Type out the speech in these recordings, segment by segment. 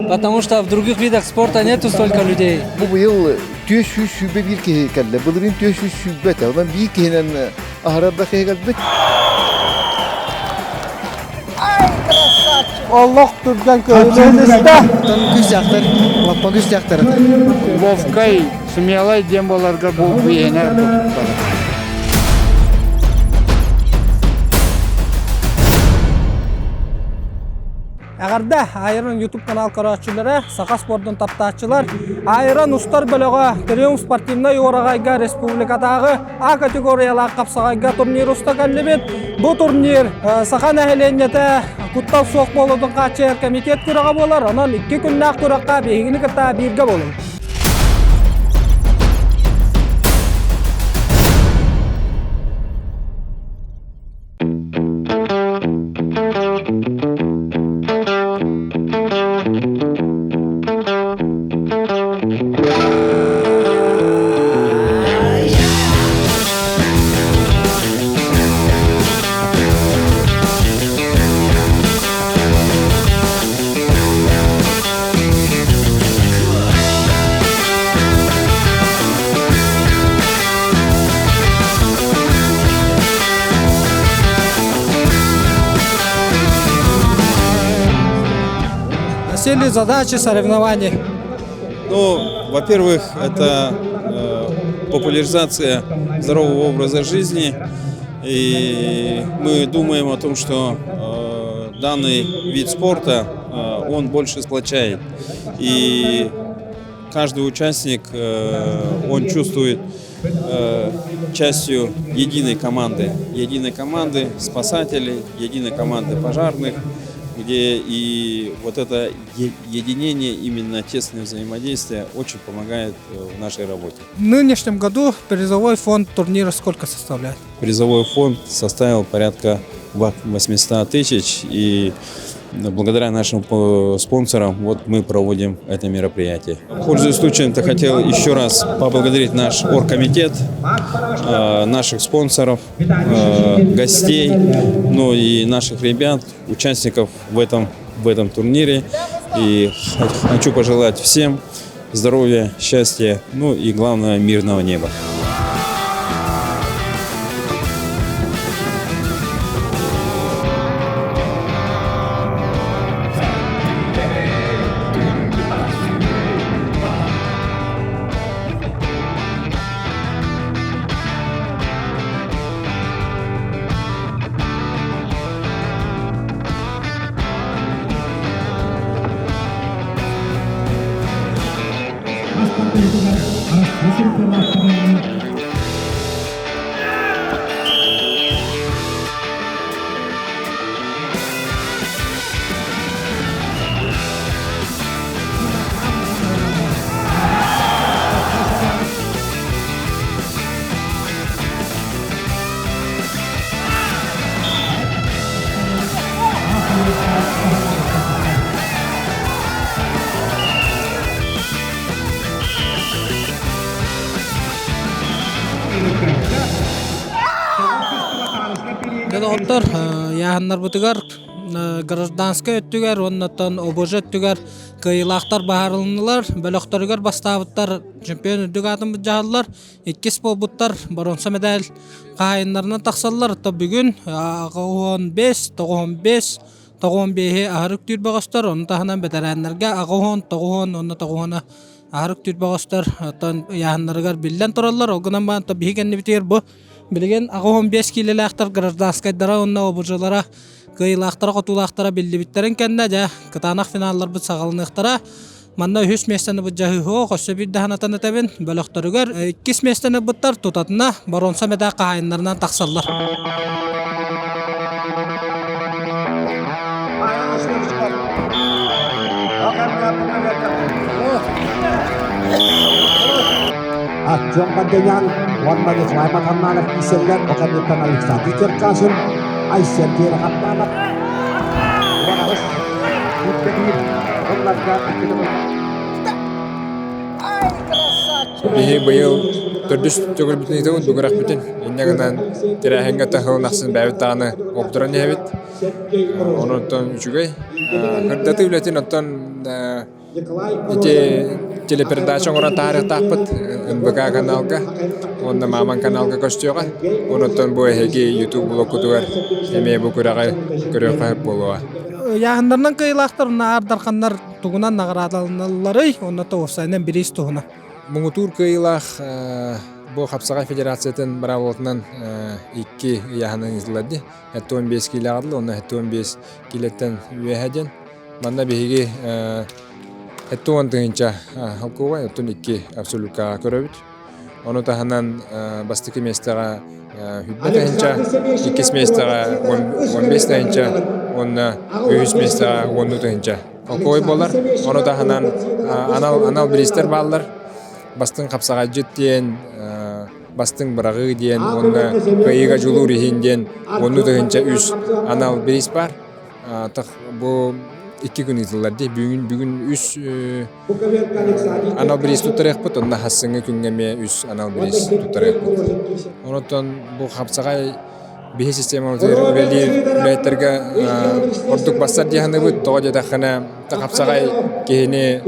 Потому что в других видах спорта нету столько людей. Бу быйыл 421 киһи кэллэ. Былырыын 420 этэ. Онон биир киһинэн аһарар киһи кэлбит. Олох түргэн көрүнэн истэ. Күстээхтэр, лаппа күстээхтэр. Ловкай, смелай диэн буоларга бу биһиэнэ Эҕэрдэ Айрон YouTube канал көрөөччүлэрэ, саха спордун таптааччылар, Айрон устар бөлөҕө Триумф спортивнай уораҕайга республикатааҕы А категориялаах хапсаҕайга турнир уста кэллибит. Бу турнир саха нэһилиэнньэтэ куттал суох буолуутун хааччыйар комитет күрэҕэ буолар. Онон икки күннээх күрэххэ биһигини кытта бииргэ буолуҥ. Цели, задачи соревнований. Ну, во-первых, это популяризация здорового образа жизни. И мы думаем о том, что данный вид спорта, он больше сплочает. И каждый участник, он чувствует частью единой команды спасателей, единой команды пожарных, где и вот это единение, именно тесное взаимодействие очень помогает в нашей работе. В нынешнем году призовой фонд турнира сколько составляет? Призовой фонд составил порядка 800 тысяч, и благодаря нашим спонсорам вот мы проводим это мероприятие. Пользуясь случаем, то хотел еще раз поблагодарить наш оргкомитет, наших спонсоров, гостей, ну и наших ребят, участников в этом турнире. И хочу пожелать всем здоровья, счастья, ну и главное мирного неба. Доҕоттор, ыйааһыннарбытыгар гражданскай өттүгэр уонна ОБЖ өттүгэр кыайыылаахтар быһаарылыннылар. Бөлөхтөрүгэр бастаабыттар чемпион үрдүк аатын былдьаһаллар. Иккис буолбуттар боруонса мэдээл хаһаайыннарынан тахсаллар. То бүгүн 15, 95, 95-и аһары үктүүр бөҕөстөр. Ону таһынан бэтэрээннэргэ 80, 90 уонна 90 аһары үктүүр бөҕөстөр. Оттон ыйааһыннарыгар биллэн тураллар. Ол гынан баран биһиги кэннибитигэр бу билигин 85 киилэлээхтэр гражданскайдара уонна ОБЖлара кыайыылаахтара-хотуулаахтара биллибиттэрин кэннэ дьэ кытаанах финалларбыт саҕаланыахтара. Манна үһүс миэстэни былдьаһыыһыах, өссө биир даһанатан этэбин, бөлөхтөрүгэр иккис миэстэни ылбыттар тутатына боруонса мэдээ хаһаайыннарынан тахсаллар. Артем Банденян уонна Николай Матаннанов киирсэллэр, бу кэнниттэн Александр Черкашин, Айсен Терехаттанов 18 1 сылларга Биһи быйыл Төрдүс төгүлбүтүн ыытабыт бу күрэхпитин. Инньэ гынан тэрээһиҥҥэ таһылын ахсын бэйэбит даҕаны оптуран иһэбит. Онон үчүгэй. Сырдатыы үлэтин оттон ити телепередача оҥорон таһаарыахтаахпыт НБК каналга уонна Маман каналга көстүөҕэ. Онон бу эһиги YouTube блоккутугар эмиэ бу күрэҕи көрүөххэ сөп буолуоҕа. Ыйааһыннарынан кыайыылаахтар уонна аар дарханнар тугунан наҕараадаланалларый уонна уопсайынан бириис туһунан? Муҥутуур кыайыылаах бу Хапсаҕай Федерациятын быраабылатынан икки ыйааһынан ыытыллар дии. 75 киилэҕэ дылы уонна 75 киилэттэн үөһэ диэн. Манна биһиги 70 тыһыынча холкуобай, оттон икки абсолюткаҕа көрөбүт. Ону таһынан бастакы миэстэҕэ 100 тыһыынча, иккис миэстэҕэ 15 тыһыынча уонна үһүс миэстэҕэ 10 тыһыынча Холкуой буолар. Ону таһынан анал, анал бириистэр бааллар. Бастыҥ хапсаҕайдьыт диэн, бастыҥ быраҕыы диэн уонна кыайыыга дьулуур иһин диэн 10 3 анал бириис баар. Бу икки күн ыытыллар дии. Бүгүн, бүгүн үс анал бириис туттарыахпыт, онно хассыҥҥы күҥҥэ эмиэ үс анал бириис туттарыахпыт. Онон бу хапсаҕай биһи системабытыгар үлэлиир үлэһиттэргэ ордук бассар дии саныыбыт. Тоҕо диэтэххинэ, хапсаҕай киһини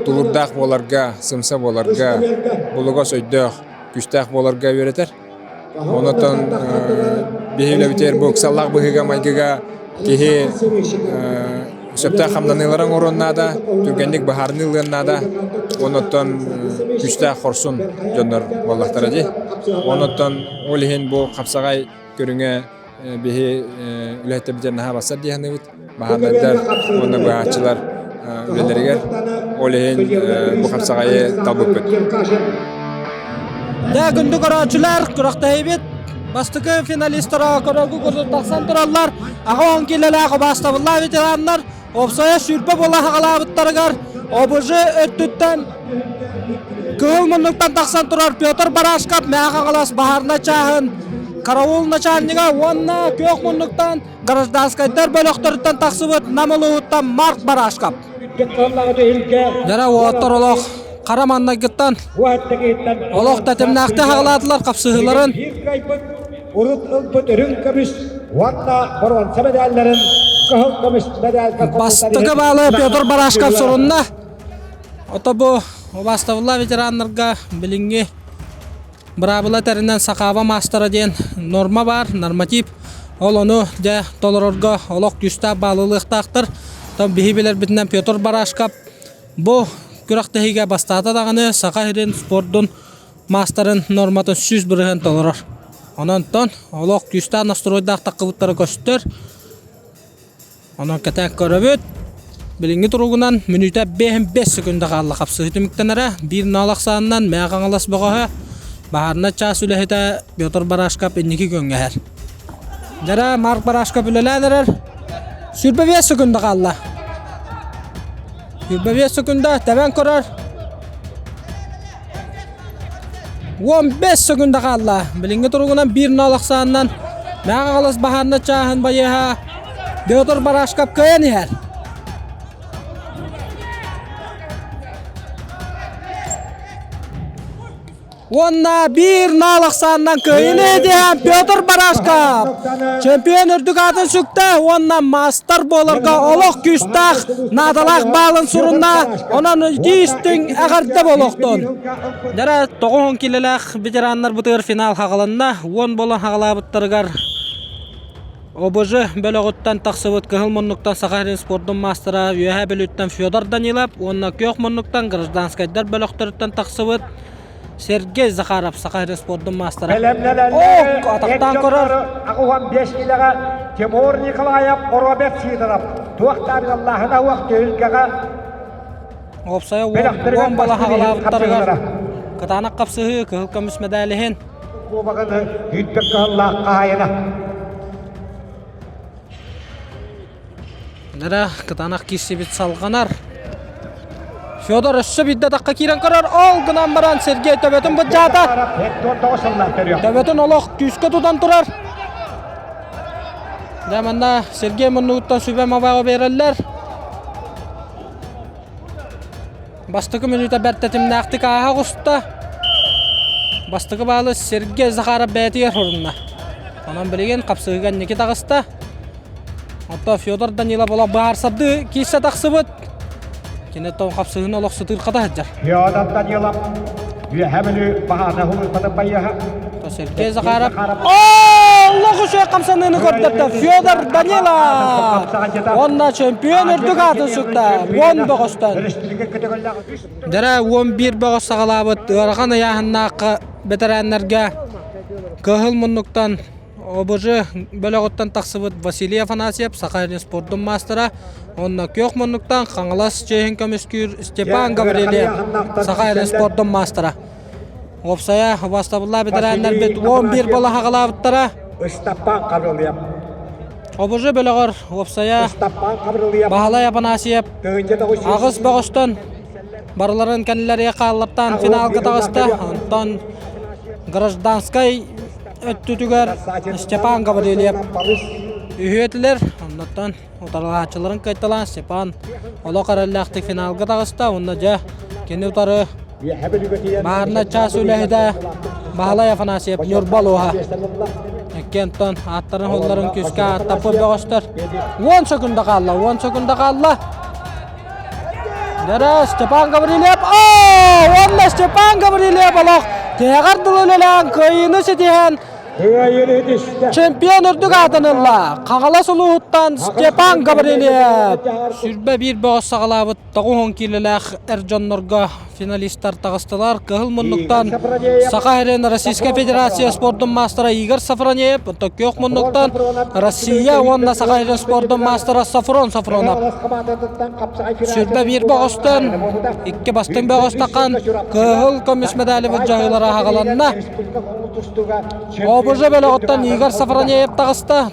тулуурдаах буоларга, сымса буоларга, булугас өйдөөх, күүстээх буоларга үөрэтэр. Онон биһи үлэбитигэр бу ыксаллаах быһыыга-майгыга киһи сөптөөх хамнаныылары оҥоруон наада, түргэнник быһаарыныы ылыан наада. Онон күүстээх хорсун дьоннор буоллахтара дии. Онон ол иһин бу хапсаҕай көрүҥэ биһи үлэһиттэрбитигэр наһаа барсар дии саныыбыт. Баһаарынайдар уонна быһааччылар үлэлэригэр ол иһин бу хапсаҕайы талбыппыт. Дьэ, күндү көрөөччүлэр, күрэхтэһиибит бастакы финалистара көрөргө курдук тахсан тураллар. Аҕа он киилэлээх убаастабыллаах ветераннар уопсайа сүүрбэ буола хаҕалаабыттарыгар ОБЖ өттүттэн кыһыл муннуктан тахсан турар Петр Барашков Мэхэ Хаҥалас баһаарынай чааһын караул начальнига уонна күөх муннуктан гражданскайдар бөлөхтөрүттэн тахсыбыт Нам улууһуттан Марк Барашков. Дьара уолаттар олох хара маннайгыттан олох тэтимнээхтик хаҕалаатылар хапсыһыыларын. Урут ылбыт үрүҥ көмүс уонна боруонса медалларын кыһыл көмүс медальга Бастакы баалы Петр Барашков сурунна. Ото бу убаастабыллаах ветераннарга билиҥҥи Быраабыла этэринэн сахаба маастара диэн норма баар, норматив. Ол ону дьэ толорорго олох күүстээх баалылыахтаахтар. Оттон биһи билэрбитинэн Петр Барашков бу күрэхтэһиигэ бастаата даҕаны Саха сирин спордун маастарын норматын 100% толорор. Онон олох күүстээх настройдаах таххыбыттара көстөр. Онон кэтээн көрөбүт. Билиҥҥи туругунан мүнүүтэ 5 секунда хаалла хапсыһыы түмүктэнэрэ. Биир ноол ахсаанынан Мэҥэ Хаҥалас бөҕөһө баһаарынай чаас үлэһитэ Петр Барашков инники күөҥҥэ Дьара Марк Барашков үлэлээн эрэр. 25 секунда хаалла. 25 секунда тэбэн көрөр. 15 секунда хаалла. Билиҥҥи туругунан 1-0 ахсаанынан Мэҥэ Хаҥалас баһаарынай чааһын байыаһа Петр Барашков кыайан иһэр. Уонна биир наал ахсаанынан кыайыыны этиһэн Петр Барашков чемпион үрдүк аатын сүктэ уонна маастар буоларга олох күүстээх наадалаах баалын сурунна. Онон итии-истиҥ эҕэрдэ буолуохтун. Дьэрэ 90 килэлээх ветераннарбытыгар финал хаҕаланна. Уон буолан хаҕалаабыттарыгар ОБЖ бөлөҕүттэн тахсыбыт кыһыл муннуктан Саха сирин спордун маастара Үөһээ Бүлүүттэн Федор Данилов уонна күөх муннуктан гражданскайдар бөлөхтөрүттэн тахсыбыт Сергей Захаров Саха сирин спордун маастара. Бэлэмнэнэллэр Ок, атахтаан көрөр. 85 килэҕэ Тимур Николаев, Роберт Сидоров туох да арыаллааһына уох түһүлгэҕэ Уопсайа уон бала хаҕалаабыттарыгар кытаанах хапсыһыы кыһыл көмүс медаль иһин. Кубогын үүттүк кыһыллаах хаһаайына. Нара кытаанах киирсибит салҕанар. Федор өссө биирдэ атахха киирэн көрөр. Ол гынан баран Сергей төбөтүн быдьаата. Төбөтүн олох күүскэ тутан турар. Дьэ манна Сергей муннугуттан сүбэ мабаҕа биэрэллэр. Бастакы мүнүүтэ бэрт тэтимнээхтик ааһа оҕуста. Бастакы баалы Сергей Захаров бэйэтигэр хорунна. Онон билигин хапсыһыыга инники таҕыста. Оттон Федор Данилов олох быһаарсардыы киирсэ тахсыбыт. Кини тоҥ хапсыһыыны олох сытыырхата сылдьар. Федор Данилов Үөһээ Бүлүү баһаана улууспатын байыаһа. Сергей Захаров. Олох үчүгэй хамсаныыны көрдөрдө Федор Данилов. Уонна чемпион үрдүк аатын сүктэ. 10 бөҕөстөн. Дэрэ 11 бөҕөс саҕалаабыт ыарахан ыйааһыннаах бэтэрээннэргэ кыһыл муннуктан ОБЖ бөлөҕүттэн тахсыбыт Василий Афанасьев Саха сирин спордун маастара уонна күөх муннуктан Хаҥалас чиэһин көмүскүүр Степан Гаврильев Саха сирин спордун маастара. Уопсайа убаастабыллаах бэтэрээннэрбит 11 балаһаҕалаабыттара. Ыстаппаан Хабырылыйап. ОБЖ бөлөҕөр уопсайа Баһылай Апанасьев аҕыс бөҕөстөн барыларын кэннилэригэр хааллартаан финалга таҕыста. Онтон гражданскай өттүтүгэр Степан Гаврильев үһү этилэр. Оннуттан утарылаһааччыларын кыайталаан Степан олох эрэллээхтик финалга таҕыста. Уонна дьэ кини утары Баарына чаас үлэһитэ Баһылай Афанасьев Ньурба улууһа. Иккиэнтэн ааттарын холлорун күүскэ ааттаппыт бөҕөстөр. 10 секунда хаалла, 10 секунда хаалла. Дара Степан Гаврильев, оо, уонна Степан Гаврильев олох тиһэҕэр дылы үлэлээн кыайыыны ситиһэн Чемпион үрдүк аатын ылла. Хаҥалас улууһуттан Степан Гаврильев. Сүрбэ биир бөҕөс саҕалаабыт 90 киилэлээх эр дьоннорго финалистар таҕыстылар. Кыһыл муннуктан Саха сирин Российскай Федерация спордун маастара Игорь Сафронеев, оттон күөх муннуктан Россия уонна Саха сирин спордун маастара Сафрон Сафронов. Сүрбэ биир бөҕөстөн, икки бастыҥ бөҕөс таххан кыһыл көмүс медали былдьаһыылара аҕаланна. ОБЖ бөлөҕүттэн Игорь Сафронеев таҕыста.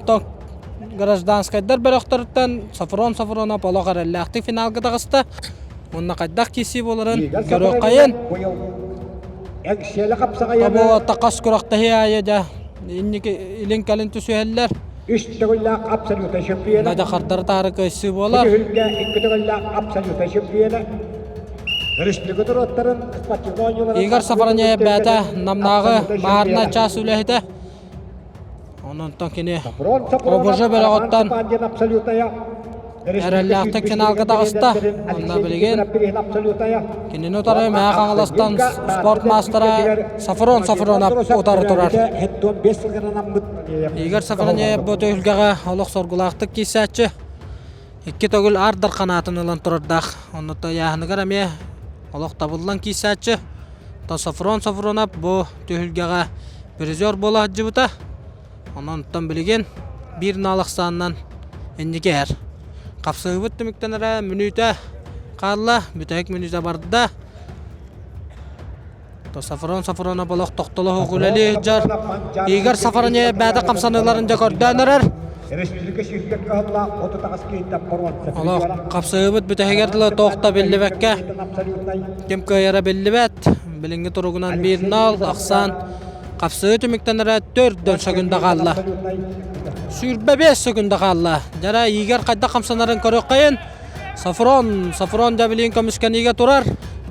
Гражданскайдар бөлөхтөрүттэн Сафрон Сафронов олох эрэллээхтик финалга таҕыста. Уонна хайдах киирсии буоларын көрүөххэйин. Тобо тақас күрэхтэһии аайы дьэ инники илин-кэлин түсүһэллэр. Үс төгүллээх абсолютнай чемпиона. Надя хардары таары кыайсыы буолар. Түһүлгэ икки төгүллээх абсолютнай чемпиона. Республика норуоттарын спортивнай оонньууларын Игорь Сафронеев бэйэтэ Намнааҕы баарына чаас үлэһитэ. Онон кини ОБЖ бөлөҕүттэн эрэллээхтик финалга таҕыста. Онно билигин кинини утары Мэҥэ Хаҥаластан спорт маастара Сафрон Сафронов утары турар. Игорь Сафронеев бу түһүлгэҕэ олох соргулаахтык киирсээччи. Икки төгүл аар дарханаатын ылан турардаах. Оннута ыйааһыныгар эмиэ олох табыллан киирсээччи. Сафрон Сафронов бу түһүлгэҕэ призер буола сылдьыбыта. Онон оттон билигин биир наал ахсаанынан инники иһэр. Хапсыһыыбыт түмүктэнэрэ мүнүүтэ хаалла, бүтэһик мүнүүтэ барда. Сафрон Сафронов олох тохтоло суох үлэлии сылдьар. Игорь Сафронеев бэйэтэ хамсаныыларын дьэ көрдөөн эрэр. Олох хапсыһыыбыт бүтэһигэр дылы туох да биллибэккэ ким кыайара биллибэт. Билиҥҥи туругунан 1-0 ахсаан хапсыһыы түмүктэнэрэ 4 секунда хаалла. 25 секунда хаалла. Дьара Игорь хайдах хамсанарын көрүөххэйин. Сафрон, Сафрон дьэ көмүскэниигэ турар.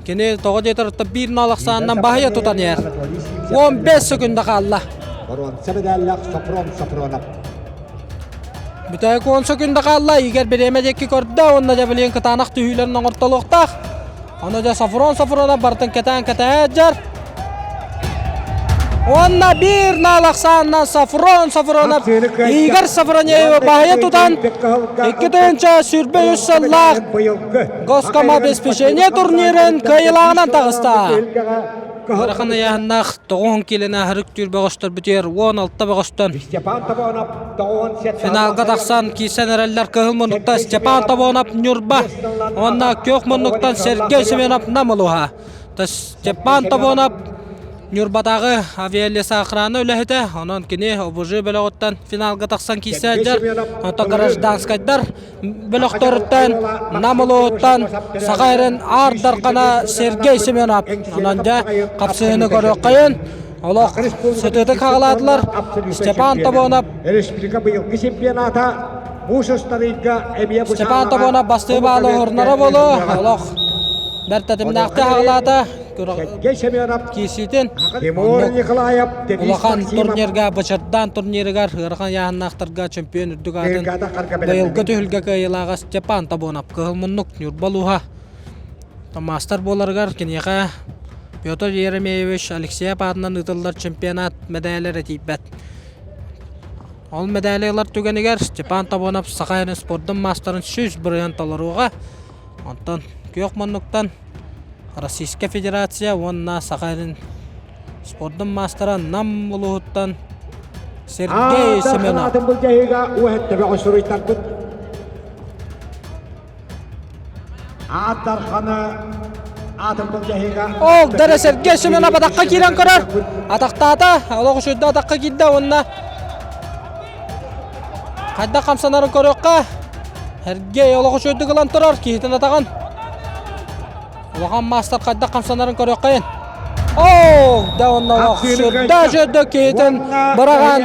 Кини тоҕо диэтэр 1-0 ахсаанынан баһыйа тутан иһэр. 15 секунда хаалла. Боруонса медаллаах Сафрон Сафронов. Бүтэһик 10 секунда хаалла. Игорь бириэмэ диэки көрдө уонна дьэ билигин кытаанах түһүүлэрин оҥортолуохтаах. Аны дьэ Сафрон Сафронов барытын кэтээн кэтэһэ дьар. Уонна биир наал ахсаанынан Сафрон Сафронов Игорь Сафронеевы баһыйа тутан 2023 сыллаах Госкомобеспечение турнирын кыайыылааҕынан таҕыста. Ыарахан ыйааһыннаах 90 киилэни аһарык түүр бөҕөстөр бүтүөр 16 бөҕөстөн Финалга тахсан киирсэн эрэллэр кыһыл муннукта Степан Тобонов Ньурба уонна күөх муннуктан Сергей Семенов Нам улууһа. Степан Тобонов Ньурбатааҕы авиалесоохрана үлэһитэ, онон кини ОБЖ бөлөҕүттэн финалга тахсан киирсээдьэр, онтон гражданскайдар бөлөхтөрүттэн Нам улууһуттан Саха эрин Аар Дархана Сергей Семенов. Онон дьэ хапсыһыыны көрүөххэйин. Олох сытыытык хаҕалаатылар. Степан Тобонов Республика быйылгы чемпионата муус устарыйга эмиэ Степан Тобонов бастыы баалы уһурунара буолуо. Олох. Бэрт тэтимнээхтик аҕалаата. Сергей Семенов, Киирсиитин Тимур Николаев, Денис улахан Максимов турнирга Бычырдаан турнирыгар ыарахан ыйааһыннаахтарга чемпион үрдүк аатын бригада харга быйылгы бэлэмнэнэр. түһүлгэ кыайыылааҕа Степан Тобонов кыһыл муннук Ньурба улууһа маастар буоларыгар киниэхэ Петр Еремеевич Алексеев аатынан ыытыллар чемпионат мэдээлэ тиийбэт. Ол мэдээли ылар түгэнигэр Степан Тобонов Саха сирин спордун маастарын 100% толоруоҕа. Онтон күөх муннуктан Российскай Федерация уонна Саха сирин спордун маастара Нам улууһуттан Сергей Семенов. Аатын былдьаһыыга уһэттэ суруйтарбыт. Аат Дарханы аатын былдьаһыыга Ол дара Сергей Семенов атахха киирэн көрөр. Атахтаата, олох үчүгэй атахха киирдэ уонна хайдах хамсанарын көрүөххэ. Сергей олох үчүгэйдик ылан турар, киһитин атаҕын. Улахан маастар хайдах хамсанарын көрүөххэйин. Оо, да онно олох сүрдээх үрдүк киһитин быраҕан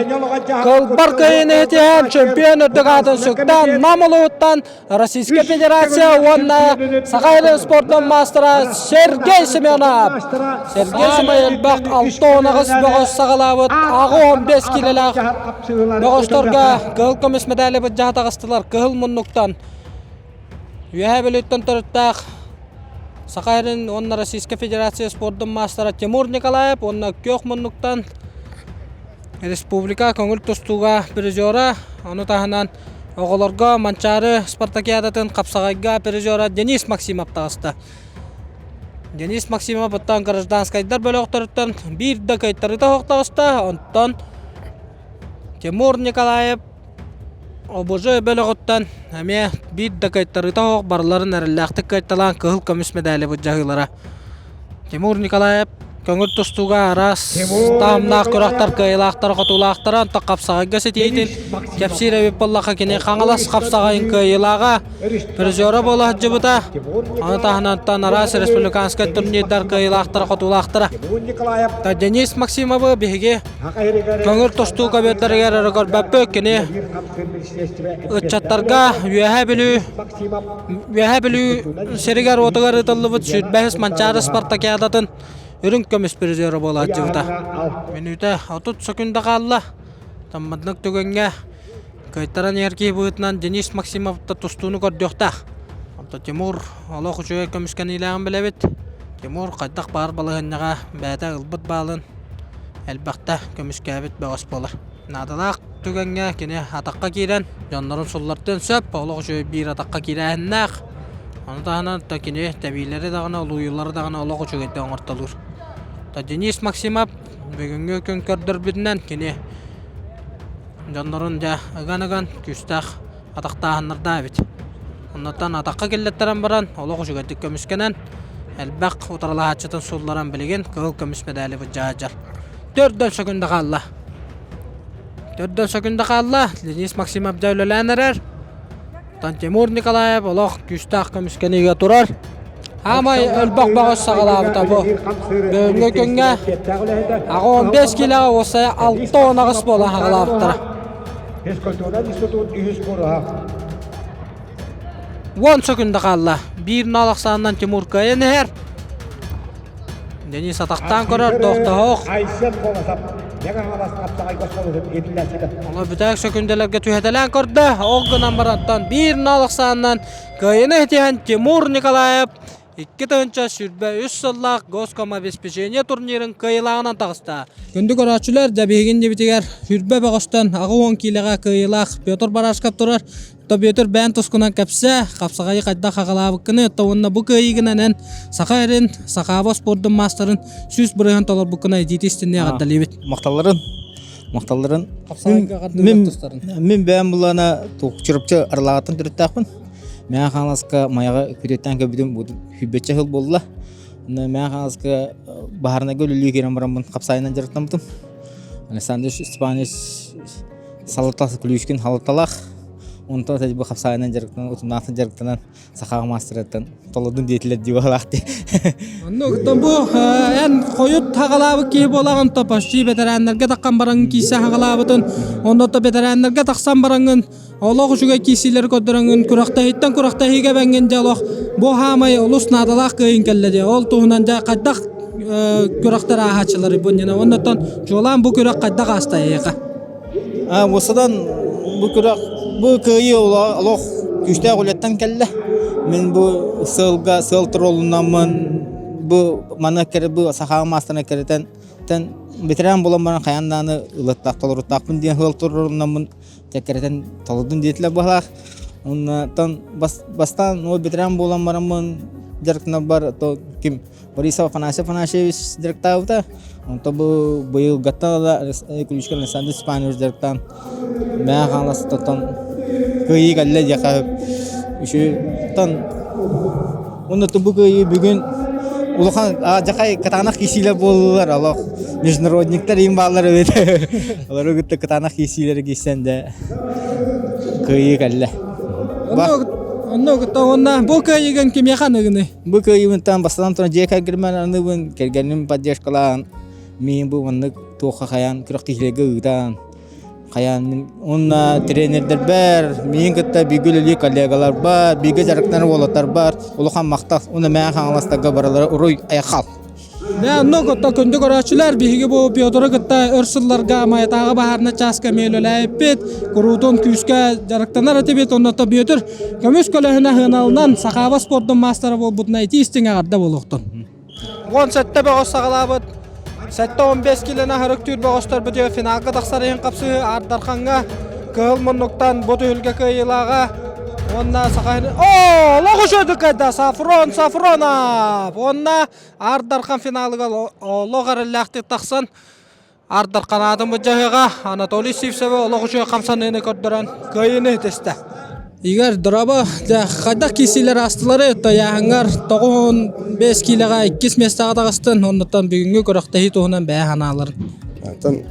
кылбар кыайыыны итиһэн чемпион үрдүк аатын сүктэн Нам улууһуттан Российскай Федерация уонна Саха сирин спордун маастара Сергей Семенов. Сергей Семенов элбэх 68 бөҕөс саҕалаабыт 85 килэлээх бөҕөстөргө кыһыл көмүс медали быдьаһа таҕыстылар кыһыл муннуктан. Үөһээ Бүлүүттэн төрүттээх Саха сирин уонна Российскай Федерация спордун маастара Тимур Николаев уонна күөх муннуктан республика көҥүл тустууга призера, ону таһынан оҕолорго Манчаары спартакиадатын хапсаҕайга призера Денис Максимов таҕыста. Денис Максимов оттон гражданскайдар бөлөхтөрүттэн биир да кыайтарыыта суох таҕыста, онтон Тимур Николаев ОБЖ бөлөҕүттэн эмиэ биир да кыайтарыыта суох барыларын эрэллээхтик кыайталаан кыһыл көмүс мэдээли былдьаһыылара. Тимур Николаев көҥүл тустууга араас таһымнаах күрэхтэр кыайыылаахтара-хотуулаахтара, онтон хапсаҕайга ситиһиитин кэпсиир эбит буоллахха кини Хаҥалас хапсаҕайын кыайыылааҕа, призера буола сылдьыбыта. Ону таһынан араас республиканскай турнирдар кыайыылаахтара-хотуулаахтара. Денис Максимовы биһиги Көҥүл тустуу көбүөрдэригэр эрэ көрбөппүт. Кини ыччаттарга Үөһээ Бүлүү Үөһээ Бүлүү сиригэр-уотугар ыытыллыбыт 25 Манчаары спартакиадатын үрүҥ көмүс призера буола сылдьыбыта. Мүнүүтэ 30 секунда хаалла. Таммаднык түгэҥҥэ кыайтаран иһэр киһи быһыытынан Денис Максимов да тустууну көрдүөхтээх. Онтон Тимур олох үчүгэй көмүскэниилээҕин билэбит. Тимур хайдах баар балаһыанньаҕа бэйэтэ ылбыт баалын элбэхтэ көмүскээбит бөҕөс буолар. Наадалаах түгэҥҥэ кини атахха киирэн дьоннорун суллартыан сөп, олох үчүгэй биир атахха киирээһиннээх. Ону таһынан да кини тэбиилэри даҕаны, олуйуулары даҕаны олох үчүгэйдик оҥортолуур. Денис Максимов бүгүҥҥү күн көрдөрбүтүнэн кини дьоннорун дьэ ыган-ыган күүстээх атахтааһыннардаах эбит. Оннуттан атахха киллэттэрэн баран олох үчүгэйдик көмүскэнэн элбэх утарылаһааччытын суулларан билигин кыһыл көмүс мэдээли былдьаһар. Төрдөн сөкүндэ хаалла. Төрдөн сөкүндэ хаалла. Денис Максимов дьэ үлэлээн эрэр. Оттон Тимур Николаев олох күүстээх көмүскэниигэ турар. Аамай өлбөх бөҕөс саҕалаабыта бу. Бүгүҥҥү күҥҥэ 15 киилэҕэ уопсайа 68 буола саҕалаабыттара. Физкультура институт үһүс куруһа. 10 секунда хаалла. Биир нал ахсаанынан Тимур кыайан иһэр. Денис атахтаан көрөр, тохтоһох. Айсен Колосов Ягаҥалас хапсаҕайга солуһун иһиллээччитэ. Ону бүтээх сөкүндэлэргэ түһэтэлээн көрдө. Ол гынан барантан биир нал ахсаанынан кыайыны итиһэн Тимур Николаев 2023 сыллаах Госкомобеспечение турнирын кыайыылааҕынан таҕыста. Күндү көрөөччүлэр, дьэ биһигин дьибитигэр сүрбэ бөҕөстөн 80 киилэҕэ кыайыылаах Петр Барашков турар. То Петр бэйэн тускунан кэпсээ, хапсаҕайы хайдах хаҕалаабыккыны, то уонна бу кыайыыгынан эн саха эрин, сахааба спордун маастарын 100% толорбуккуна итиити истинни эҕэрдэлиибит. Махталларын, махталларын. Хапсаҕайга Мин, мин бэйэм булана Чурапчы Арылаҕаттан төрүттээхпин. Мэҥэ Хаҥаласка Майаҕа күтүөттээн көрбүтүм бу сүүрбэччэ сыл буолла. Онно Мэҥэ Хаҥаласка баһаарынайга үлэлии киирэн бараммын хапсаайынан дьарыктаммытым. Александр Степанович Салаталаах Ключкин халаталаах. Онтон бу хапсаайынан дьарыктанан, утумнаахтан дьарыктанан сахаҕа маастарыттан толордум диэтилэр дии баҕалаах дии. Онно бу эн хойут хаҕалаабыт киһи буолаҕын то почти бэтэрээннэргэ таххан бараҥын киирсэ хаҕалаабытын, онно то бэтэрээннэргэ тахсан бараҥын. Олох үчүгэй киирсиилэри көрдөрөҥҥүн күрэхтэһииттэн күрэхтэһиигэ бэҥҥин дьэ олох бу хаамай олус наадалаах кыайыҥ кэллэ дии. Ол туһунан дьэ хайдах күрэхтэр ааһааччыларый бу иннинэ уоннаттан чуолаан бу күрэх хайдах ааста эйиэхэ? Уосадан бу күрэх бу кыайыы олох күүстээх үлэттэн кэллэ. Мин бу сыалга сыал туролунаммын бу маны бу сахаҕа маастарына кэрэтэн ветеран буолан баран хайаан даҕаны ылыттаах толоруттаахпын диэн сыал турорунаммын кэрэтэн толордум диэтилэр быһалаах. Онтон бастаан ол ветеран буолан бараммын дьарыктанарбар то ким Борисов Афанасий Афанасьевич дьарыктаабыта. Онтон бу быйылгаттан ыла Ключкин Александр Степанович дьарыктаан Мэҥэ Хаҥаластан кыайыы кэллэ диэххэ үчүгэй. Уонна бу кыайыы бүгүн улахан дьахай кытаанах киирсиилэр буоллулар олох международниктар иин бааллар эбит. Олору кытта кытаанах киирсиилэри киирсэн дэ кыайыы кэллэ. Онно кытта уонна бу кыайыыгын кимиэхэ аныгыный? Бу кыайыыбынтан бастатан туран дьиэ кэргэммэр аныыбын, кэргэним поддержкалаан, миин бу маннык туохха хайаан күрэхтэһиилэргэ ыытан, хайаан мин уонна тренердэрбэр, миин кытта бииргэ үлэлиир коллегаларбар, бииргэ дьарыктанар уолаттарбар улахан махтал уонна Мэҥэ Хаҥаластарга барылара уруй айхал! Дьэ, оннук оттон күндү көрөөччүлэр, биһиги бу Петру кытта өр сылларга Майатааҕы баһаарынай чааска эмиэ үлэлээбиппит, куруутун күүскэ дьарыктанар этибит. Онно Петр көмүс көлөһүнэ сыаналынан Сахаба спордун маастара буолбутуна итии истиҥ эҕэрдэ буолуохтун. 17 бөҕөс саҕалаабыт 7-15 килоны аһарык түүр бөҕөстөрбүт финалга тахсар иһин хапсыһыы Аар Дархаҥҥа Кыһыл муннуктан бу түһүлгэ кыайыылааҕа уонна Саха Оо, олох үчүгэйдик кыайда Сафрон Сафронов! Уонна Аар Дархан финалыгар олох эрэллээхтик тахсан Аар Дархан аатын былдьаһыаҕа Анатолий Сивцевы олох үчүгэй хамсаныыны көрдөрөн кыайыыны ситистэ. Игорь, дорообо, дьэ, хайдах киирсиилэр аастылары, тайааһыҥҥар 95 киилэҕэ иккис миэстэҕэ таҕыстын, оннуттан бүгүҥҥү күрэхтэһии туһунан бэйэ санааларын. Оттон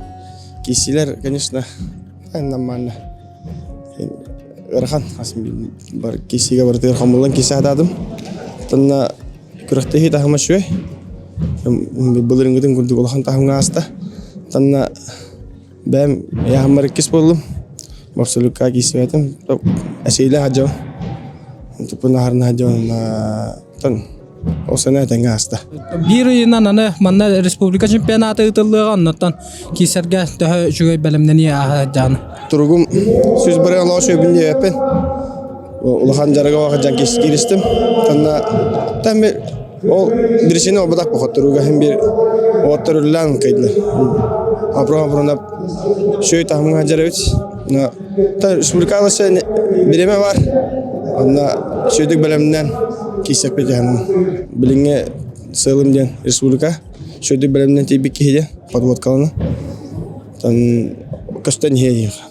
киирсиилэр, конечно, нормально. Ыарахан бар киирсиигэ барытыгар хомуллан киирсэ сатаатым. Оттон күрэхтэһии таһыма үчүгэй. Былырыыҥҥытын курдук улахан таһымҥа ааста. Оттон бэйэм ыйааһыммар иккис буоллум. Абсолютка киирсибэтим. Эсиилэ сылдьабын. Туппун аһарына сылдьабын. Оттон Ол сана этэҥҥэ ааста. Биир ыйынан аны манна республика чемпионата ыытыллыаҕа, оннуттан киирсэргэ төһө үчүгэй бэлэмнэнии ааһа сылдьаҕын? Туругум 101 олоҕо сүөбүн диэбэппин. Улахан дьарыга баҕа кииристим. Танна там ол биричини олбатах бохотторуга хим бир оттор үллән кайдылар. Апром апрона шөй таһымга жарабит. Та республикаласы биреме бар. Онно сүөдүк бэлэмнэн киирсэппит дьаһанным. Билиҥҥи сыалым диэн республика сүөдүк бэлэмнэн тиийбит киһи диэн подводкалана. Тан көстөн иһиэ диэхэ.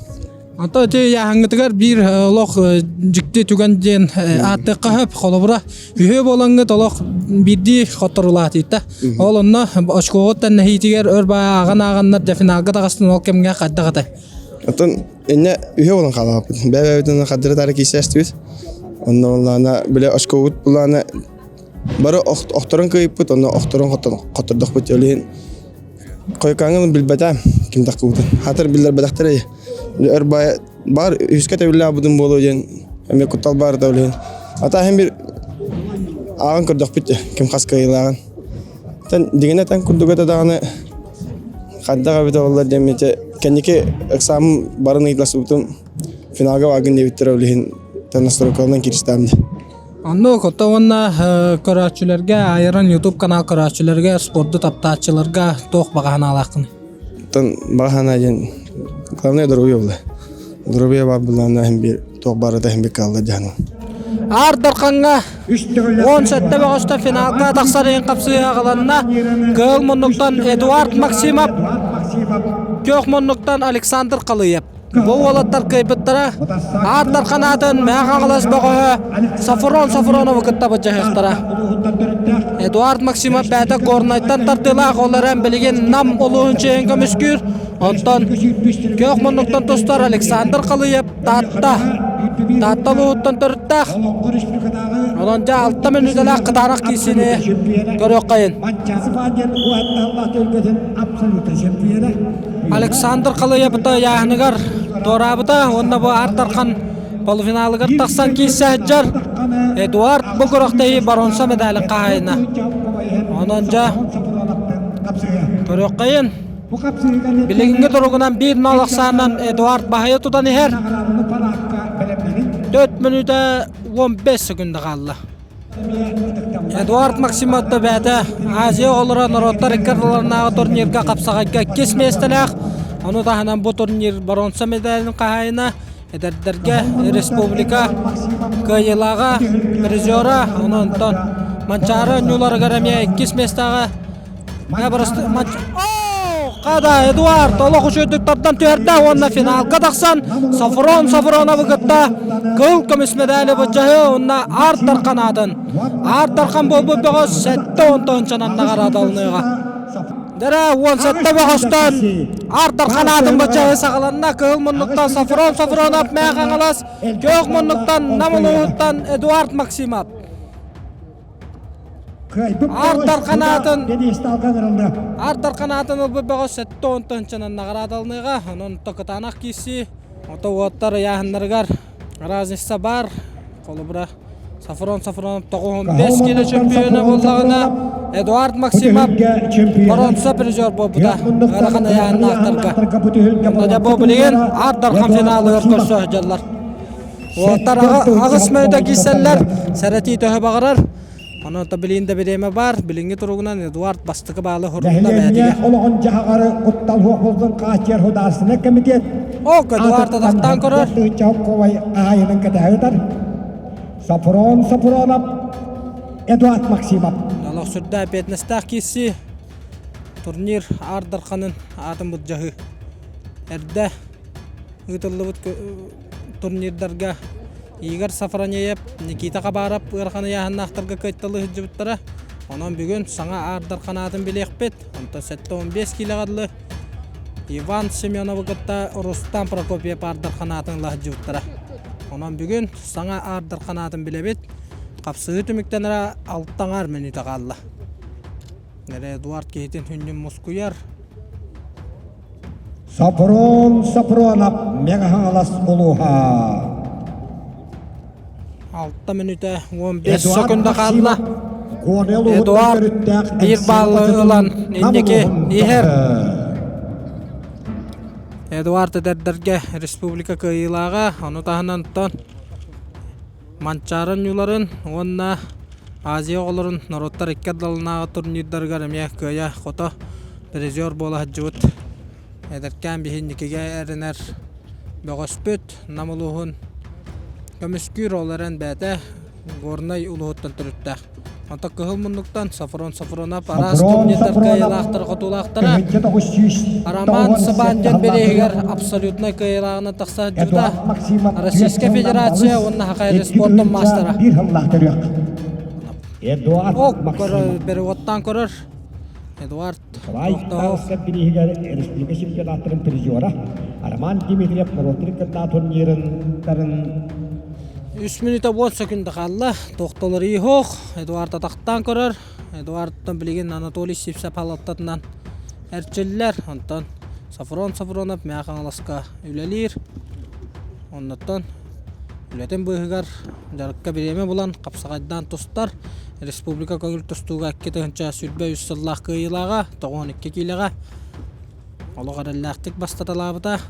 Онто ити ыйааһыҥҥытыгар биир олох дьикти түгэн диэн ааттыахха сөп. Холобура, үһүө буолаҥҥыт олох биирдии хотторулаатыйта. Ол онно очкоҕут тэннэһиитигэр өр баа ааҕан-ааҕаннар дьэ финалга таҕыстын ол кэмҥэ хайдах этэй? Оттон инньэ үһүө буолан хаалаабыппыт. Бэйэ-бэйэбитин хардары таары киирсээстибит. Онно буоллаҕына били очкобут былаана бары охторон кыайыппыт, онно охторон хоттордохпут. Ол иһин хойукааҥҥын билбэтэ ким таххыбытын. Хатыр биллэрбэтэхтэрэ өр баар үһүскэ тэбиллээх буолуо диэн эмиэ куттал баар да ол иһин. Ата иһин бир ааҕан көрдөхпүт ким хас кыайыылааҕын. Тэн дигинэ тэн курдук этэ даҕаны хайдах эбитэ буоллар диэммити кэнники экзамен барын ыйыталаспытым финалга бааргын диэбиттэрэ ол иһин настройкаланан кииристэҕим дии. Оннук ото уонна көрөөччүлэргэ айран YouTube канал көрөөччүлэргэ спорду таптааччыларга туох баҕа санаалааххын? Оттон баҕа санаа диэн главное здоровье буолла. Здоровье баар буоллаҕына иһин биир туох барыта иһин бикка алла дьаһанан. Аар Дархаҥҥа 17 бөҕөстө финалга тахсар иһин хапсыһыы аҕаланна. Кыһыл муннуктан Эдуард Максимов, күөх муннуктан Александр Халыев. Бу уолаттар кыайбыттара. Аар Дархан аатын Мэҥэ Хаҥалас бөҕөһө Сафрон Сафроновы кытта былдьаһыахтара. Эдуард Максимов бэйэтэ Горнайтан тардыылаах, ол эрэн билигин Нам улууһун чиэһин көмүскүүр. Онтон күөх муннуктан тустар Александр Халыев Таатта. Таатта улууһуттан төрүттээх. Онон дьэ алта мүнүүтэлээх кытаанах киирсиини көрүөххэйин. Александр Халыйабыта ыйааһыныгар туораабыта уонна бу Аар Дархан. полуфиналыгар тахсан киирсэ сылдьар. Эдуард бу күрэхтэһии боруонса медалын хаһаайына. Онон дьэ көрүөххэйин. Билиҥҥи туругунан 1-0 ахсаанынан Эдуард баһыйа тутан иһэр. 4 мүнүүтэ 15 секунда хаалла. Эдуард Максимов бэйэтэ Азия оҕолоро норуоттар икки ардыларынааҕы турнирга хапсаҕайга иккис миэстэлээх. Ону таһынан бу турнир боруонса медалын хаһаайына, эдэрдэргэ республика кыайыылааҕа, призера, онтон Манчаары оонньууларыгар эмиэ иккис миэстэҕэ Хада Эдуард олох үчүгэйдик тардан түһэрдэ уонна финалга тахсан Софрон Софроновы кытта кыл көмүс медали былдьаһыы уонна Аар Дархан аатын. Аар Дархан буолбут бөҕөс 70 тыһыынчанан наҕараадаланыаҕа. Дэрэ 17 бөҕөстөн Аар Дархан аатын былдьаһыы саҕаланна. Кыһыл муннуктан Софрон Софронов Мээх Хаҥалас, күөх муннуктан Нам улууһуттан Эдуард Максимов. Аар Дархан аатын Аар Дархан аатын ылбыт бөҕөс 70 тыһыынчанан наҕараадаланыаҕа. Онон кытаанах киирсии. Ото уоттар ыйааһыннарыгар разница баар. Холобура, Сафрон Сафронов 95 кило чемпиона буоллаҕына, Эдуард Максимов боруонса призер буолбута ыарахан ыйааһыннаахтарга. Онно дьэ бу билигин Аар Дархан финалыгар көрсө сылдьаллар. Уолаттар аҕыс мүнүүтэ киирсэллэр, сэрэтии төһө баҕарар. Онон билигин да бириэмэ баар. Билиҥҥи туругунан Эдуард бастакы баалы хоруйда бэйэтигэр. олоҕун дьаһаҕары куттал суох буолтун хааччыйар судаарыстыбаннай комитет Ок, Эдуард атахтаан көрөр. Тыһыынча хаһаайынын кэтэһэ Сафрон Сафронов, Эдуард Максимов. Олох сүрдээх эппиэтинэстээх киирсии. Турнир Аар Дарханын аатын былдьаһыы. Эрдэ ыытыллыбыт турнирдарга Игорь Сафронеев, Никита Хабаров ыарахан ыйааһыннаахтарга кыайталыы сылдьыбыттара. Онон бүгүн саҥа аардар ханаатын билиэхпит. Онтон 75 киилэҕэ дылы Иван Семеновы кытта Рустам Прокопьев аардар ханаатын ыла сылдьыбыттара. Онон бүгүн саҥа аардар ханаатын билэбит. Хапсыһыы түмүктэнэрэ алта аҥаар мүнүүтэ хаалла. Эдуард киһитин хүннүн мускуйар. Сопрон Сопронов Мэҥэ Хаҥалас улууһа. 6 мүнүүтэ 15 секунда хаалла. Эдуард биир баллы ылан инники иһэр. Эдуард эдэрдэргэ республика кыайыылааҕа, ону таһынан оттон Манчаары оонньууларын уонна Азия оҕолорун норуоттар икки ардыларынааҕы турнирдарыгар эмиэ кыайа-хото призер буола сылдьыбыт эдэркээн биһинникигэ эрэнэр бөҕөспүт Нам улууһун көмүскүүр ол эрэн бэйэтэ Горнай улууһуттан төрүттээх. Онтон кыһыл муннуктан Сафрон Сафронов араас турнирдар кыайыылаахтара хотуулаахтара Роман Сабандин бирииһигэр абсолютнай кыайыылааҕынан тахса сылдьыбыта Российскай Федерация уонна Хахайри спордун маастара. Ок, переводтаан көрөр Эдуард Тохтоох бирииһигэр республика чемпионаттарын призера Роман Дмитриев норуоттарын кытта турнирын Үс мүнүүтэ уон секунда хаалла. Тохтолор иһох. Эдуард атахтаан көрөр. Эдуардтан билигин Анатолий Сивцев халаттатынан эрчиллэр. Онтон Сафрон Сафронов Мэҥэ Хаҥаласка үлэлиир. Оннуттан үлэтин быыһыгар дьарыкка бириэмэ булан хапсаҕайдаан тустар. Республика көҥүл тустууга 2023 сыллаах кыайыылааҕа 92 киилэҕэ Олох эрэллээхтик бастаталаабыта.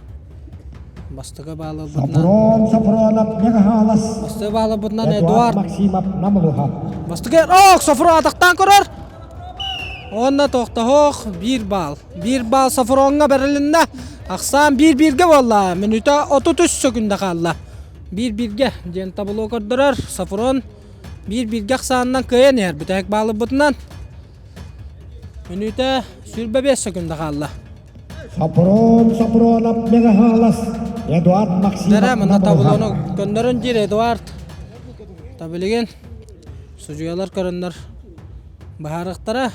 Бастакы бааларбытынан Сафрон Сафронов Мегаһаалас Бастакы бааларбытынан Эдуард Максимов Намылуха Бастакы Ок Сафрон атахтаан көрөр. Уонна тохтоһох биир баал. Биир баал Сафроҥҥа бэрилиннэ. Ахсаан биир-бииргэ буолла. Мүнүүтэ 33 сөкүндэ хаалла. Биир-бииргэ диэн табло көрдөрөр. Сафрон биир-бииргэ ахсаанынан кыайан иһэр. Бүтэһик баалырбытынан Мүнүүтэ 25 секунда хаалла. Сапрон Сапронов Мегаһаалас Эдуард Максимов Дэрэ мына таблону көннөрөн диир Эдуард. Та билигин судьуйалар көрөннөр быһаарыахтара.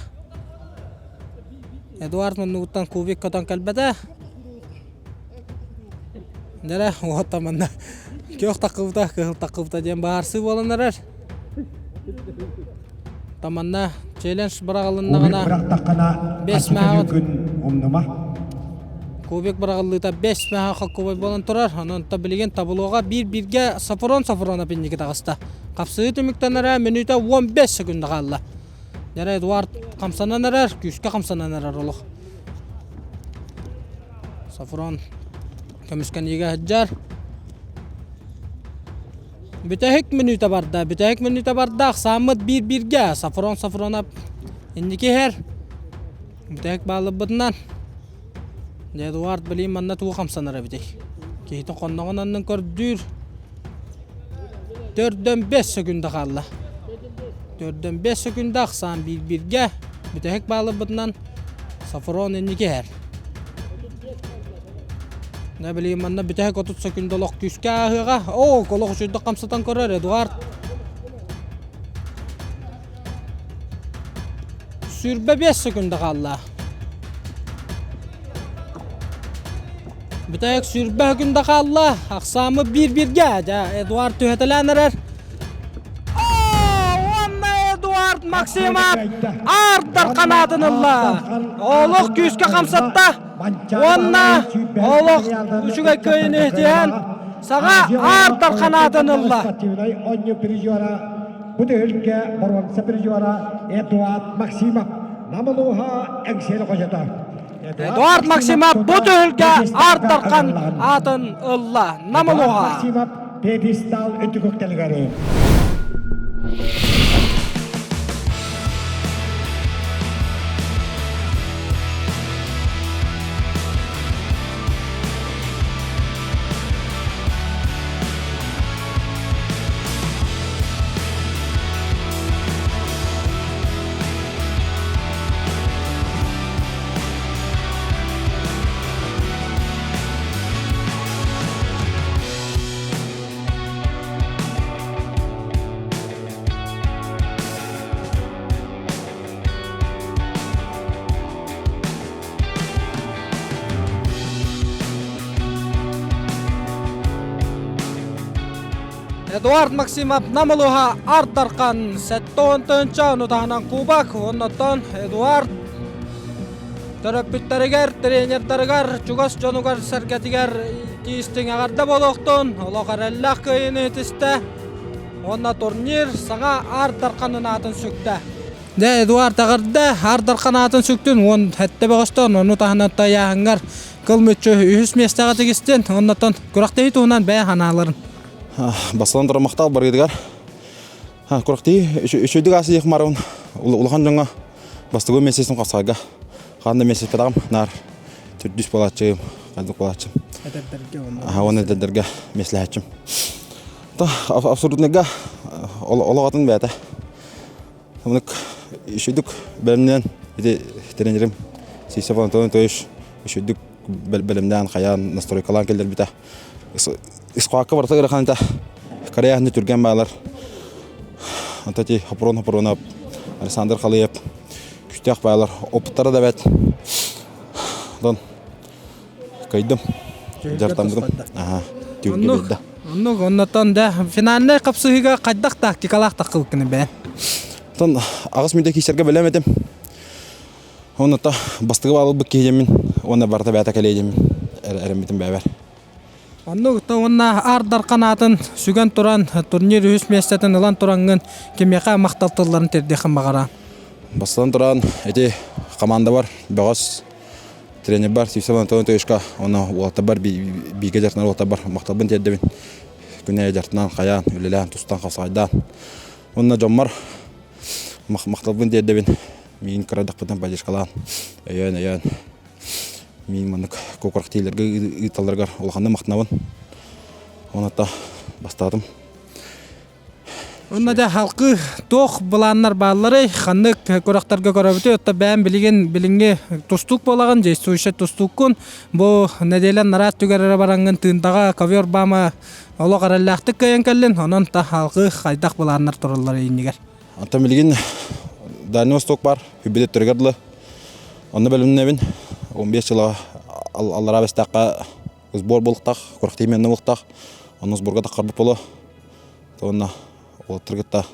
Эдуард муннугуттан кубик көтөн кэлбэтэ. Дэрэ уота манна күөх таккыбыта, кыһыл таккыбыта диэн быһаарсыы буолан эрэр. Таманна челлендж быраҕылыннаҕына бырахтаххына бэс мааҕыт күн умнума. Кубик быраҕыллыыта 5 мэһэ холкубай буолан турар. Онон билигин таблоҕа биир-бииргэ Сафрон Сафронов инники таҕыста. Хапсыһыы түмүктэнэрэ мүнүүтэ 15 секунда хаалла. Дьэ Эдуард хамсанан эрэр, күүскэ хамсанан эрэр олох. Сафрон көмүскэниигэ сылдьар. Бүтэһик мүнүүтэ барда. Бүтэһик мүнүүтэ барда. Ахсааммыт биир-бииргэ. Сафрон Сафронов инники иһэр. Бүтэһик бааллыбытынан. Эдуард билигин манна тугу хамсанар эбитий? Киһитин хонноҕун аннын көрдүүр. Төрдөн 5 секунда хаалла. Төрдөн 5 секунда ахсаан биир-бииргэ. Бүтэһик бааллыбытынан Сафрон инники иһэр. Дьэ билигин манна бүтэһик 30 секунда олох күүскэ ааһыаҕа. Оо, олох үчүгдүк хамсатан көрөр Эдуард. 25 секунда хаалла. Бүтэһик 20 секунда хаалла. Ахсааммыт биир-бииргэ. Дьэ, Эдуард түһэтэлээн эрэр. Уонна Эдуард Максимов аардар канаатын ылла. Олох күүскэ хамсатта. Уонна олох үчүгэй кыайыыны иһитиһэн саҥа аардар канаатын ылла. Бу түһүлгэ боруонса призера Эдуард Максимов Намылуха Эҥсиэли хожото. Эдуард Максимов бу түһүлгэ Аар Дархан аатын ылла. Намылуха. Максимов пьедестал үрдүк үктэлигэр. Эдуард Максимов Намылыха Арт Дархан 70 ону таһынан кубок оннуттан Эдуард төрөппүттэригэр, тренердарыгар, чугас дьонугар сэргэтигэр тиистиҥ эҕэрдэ буолуохтун, олох эрэллээх кыайыыны ситистэ уонна турнир саҥа Арт Дарханын аатын сүктэ. Дьэ, Эдуард эҕэрдэ, Арт Дархан аатын сүктүн, уон сэттэ бөҕөстөн, ону таһынан тайааһыҥҥар кыл мүччү үһүс миэстэҕэ тигистин, оннуттан күрэхтэһии туһунан бэйэ санааларын. Бастатан туран махтал барыытыгар. Күрэхтэһии үчүгүйдүк аасыйыах марабын улахан дьоҥҥо бастакы месяцым хасайга хаан да месяц наар төрдүс буолааччым хайдах буолааччым уонна эдэрдэргэ меслэһээччим абсолютныйга олох атын бэйэтэ Оннук үчүгдүк бэлэмнээн ити тренерим Сисов Антон Анатольевич үчүгдүк бэлэмнээн хайаан настройкалаан кэллэрбитэ. Исхуакка барыта ыарахан этэ. Кореяһында түргэн баалар. Anta ти Хопрон Хопронов, Александр Халыев күстээх баалар. Опыттара да бэт. Онтон кыйдым. Дьартаммытым. Аха. Түгү билдэ. Оннук, оннотон да финальнай хапсыһыыга хайдах тактикалаах таххылкыны бэйэн? Онтон аҕыс мүнүүтэ киирсэргэ бэлэм этим. Онно бастакы баалылбыт киһи диэммин уонна барыта бэйэтэ кэлиэ диэммин эрэммитим бэйэбэр. Оннук уонна Аар Дархан аатын сүгэн туран турнир үһүс миэстэтин ылан тураҥҥын кимиэхэ махтал тылларын тиэрдиэххин баҕараҕын? Бастатан туран ити командабар бөҕөс тренербар Сивцев Антон Анатольевичка уонна уолаттарбар бииргэ дьарыктанар уолаттарбар махталбын тиэрдэбин. Күн аайы дьарыктанан, хайаан, үлэлээн, тустан, хапсаҕайдаан. Уонна дьоммор махталбын тиэрдэбин. Миигин кыра эрдэхпиттэн поддержкалаан, өйөөн-өйөөн миигин маннык куокурахтиилэргэ ыыталларыгар улаханнык махтанабын. Онон бастаатым. Онно дьэ халкы туох былааннар баалларый? Ханнык күрэхтэргэ көрөбүтүй? Отто бэйэм билигин билиҥҥи тустуук буолаҕын, действующай тустууккун. Бу нэдиэлэ нараат түгэр эрэ бараҥҥын тыындаҕа ковер баама олох эрэллээхтик кыайан кэллин. Онон та халкы хайдах былааннар тураллар иннигэр? Онтон билигин Дальний Восток бар, Хүббит өттүгэр дылы. Онно бэлэмнэбин. 15 жыла аллараа бэстэххэ сбор буолуохтаах, күрэхтэһии манна буолуохтаах. Онно сборга таххарбыт буолуо. Уонна уолаттары кытта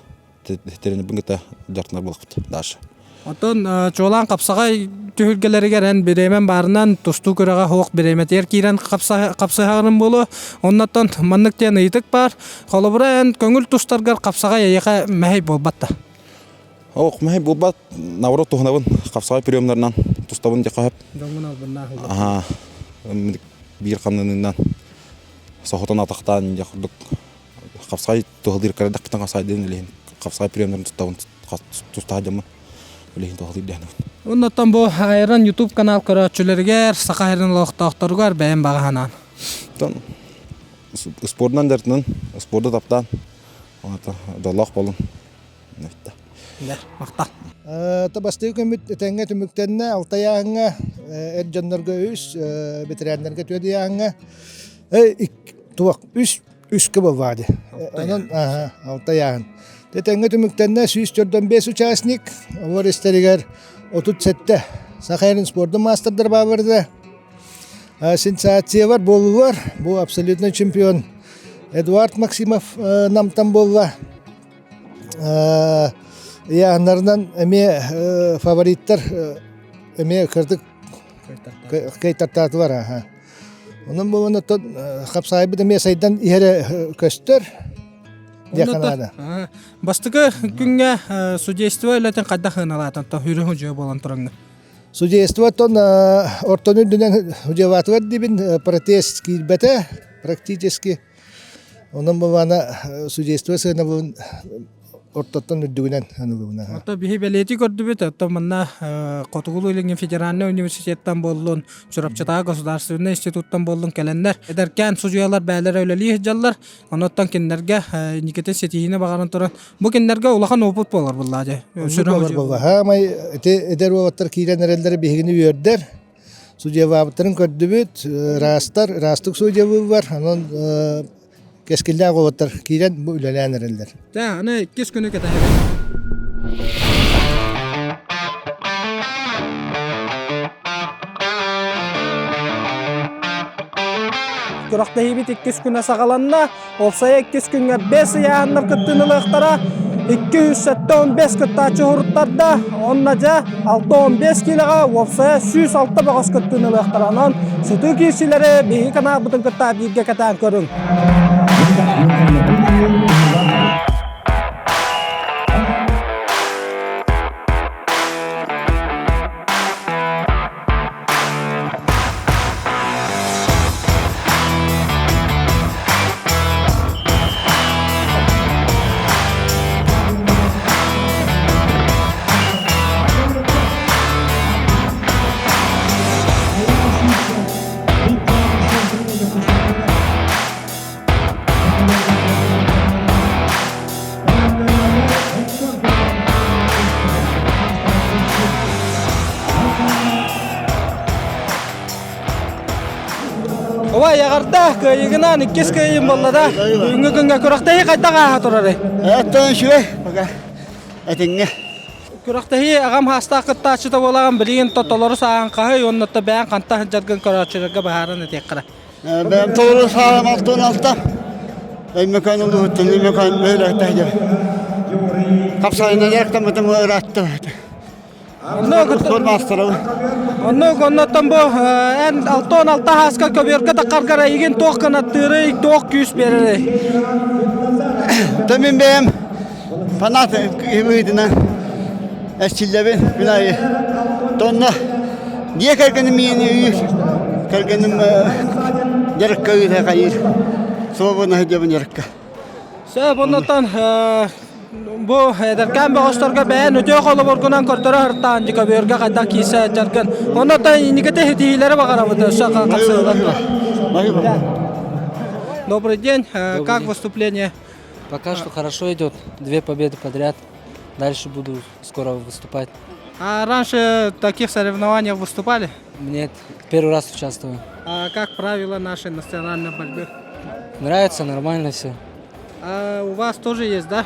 тренербин кытта дьарыктанар буолуохпут дальше. Оттон чуолаан хапсаҕай түһүлгэлэригэр эн бириэмэн баарынан тустуу күрэҕэ суох бириэмэтигэр киирэн хапсыһаҕын буолуо. Оннуттан маннык диэн ыйытык баар. Холобура, эн көҥүл тустаргар хапсаҕай эйиэхэ мэһэй буолбат да? Ох, мэһэй буолбат. Наоборот туһунабын. Хапсаҕай приемнарынан тустабын диэххэ сөп. Дьоҥҥун албыннаах Аха. Биир хамнанынан соһутан атахтаан дьэ курдук хапсаҕай туһалыыр кырадахпытын хапсаҕайдыын үлэһин хапсаҕай приемнарын туттабын тустаах дьоммун үлэһин туһалыыр дэһэнэбин. Оннуттан бу Айран YouTube канал көрөөччүлэригэр, Саха сирин олохтоохторугар бэйэм баҕа санаан. Оттон спордунан дьарыктанан, спорду таптаан, оната дьоллоох буолун. Махтал. Бастакы күммүт этэҥҥэ түмүктэннэ. Алтайааһыҥҥа эр дьоннорго үс, ветераннарга түөрт ыйааһыҥҥа туох үс үскэ буолбаа дии. Онон алтайааһын. Тэтэҥҥэ түмүктэннэ 145 участник, олор истэригэр 37 Саха сирин спордун маастардар бааллар Сенсациялар буоллулар. Бу абсолютный чемпион Эдуард Максимов Намтан буолла. Ыйааһыннарынан эмиэ фавориттар эмиэ кырдык кыайтартаатылар аха. Онон буолан оттон хапсаайбыт эмиэ сайдан иһэрэ көстөр диэххэ наада. Бастакы күҥҥэ судейство үлэтин хайдах сыаналаатан үрүҥ удьуо буолан тураҥҥын? Судейство оттон ортону үрдүнэн удьуолаатылар диибин протест киирбэтэ практически. Онон былаана судейство сыанабылын ортоттон үрдүгүнэн анылыбына. Ото биһи бэлиэтии көрдүбүт, ото манна Хотугулуу-Илиҥҥи федеральнай университеттан буоллун, Чурапчытааҕы государственнай институттан буоллун кэлэннэр, эдэркээн судьуйалар бээлэрэ үлэлии сылдьаллар. Онуттан кинилэргэ инникитин ситиһиини баҕаран туран, бу кинилэргэ улахан опыт буолар буоллаа дьэ. Сүрүн буолла. Хаамай ити эдэр уолаттар киирэн эрэллэрэ биһигини үөрдэр. Судьялаабыттарын көрдүбүт, ыраастар, ыраастык судьялыыллар, онон кэскиллээх уолаттар киирэн бу үлэлээн эрэллэр. Дьэ, аны иккис күнү кэтэһэбит. Күрэхтэһиибит иккис күнэ саҕаланна. Уопсайа иккис күҥҥэ бэс ыйааһыннар кыттыыны ылыахтара. 275 кыттааччы уһуруттарда. Онно дьэ 65 киилэҕэ уопсайа 106 бөҕөс кыттыыны ылыахтара. Онон сытыы киирсиилэри биһиги канаалбытын кытта бииргэ кэтээн көрүҥ. Ова яҕарда кыайыгынан иккис кыайыым буолла да. Бүгүҥҥү күҥҥэ күрэхтэһии хайдах ааһа турарый? Оттон үчүгэй пока этиҥҥэ. Күрэхтэһии аҕам хаастаах кыттааччыта буолаҕын билигин толору сааһын хаһый уонна бэйэҥ хантан сылдьаргын көрөөччүлэргэ быһааран этиэххэ. Бэйэм толору сааһым 66. Өймөкөөн улууһуттан Өймөкөөн бөһүөлэктэ сылдьар. Хапсайынан дьарыктаммытым ыраатта. Оннук оннуттан бу эн 66 хааска көбүөргэ таххаргар эйигин туох кынаттыырый, туох күүс биэрэрий? Та мин бэйэм фанат быһыытынан эрчиллэбин күн аайы. Тонна дьиэ кэргэним миини өйүүр, кэргэним дьарыкка ыыта хайыыр. Свободно сылдьабын дьарыкка. Сөп, оннуттан бу эдэркээн бөҕөстөргө бэйэн үтүө холобургунан көрдөрө сыртаан көбүөргэ хайдах киирсэ сылдьаргын. Оннуттан инникити ситиһиилэри баҕарабыт өссө хапсыһыылар. Добрый день. Как выступление? Пока что хорошо идет. Две победы подряд. Дальше буду скоро выступать. А раньше в таких соревнованиях выступали? Нет, первый раз участвую. А как правила нашей национальной борьбы? Нравится, нормально все. А у вас тоже есть, да?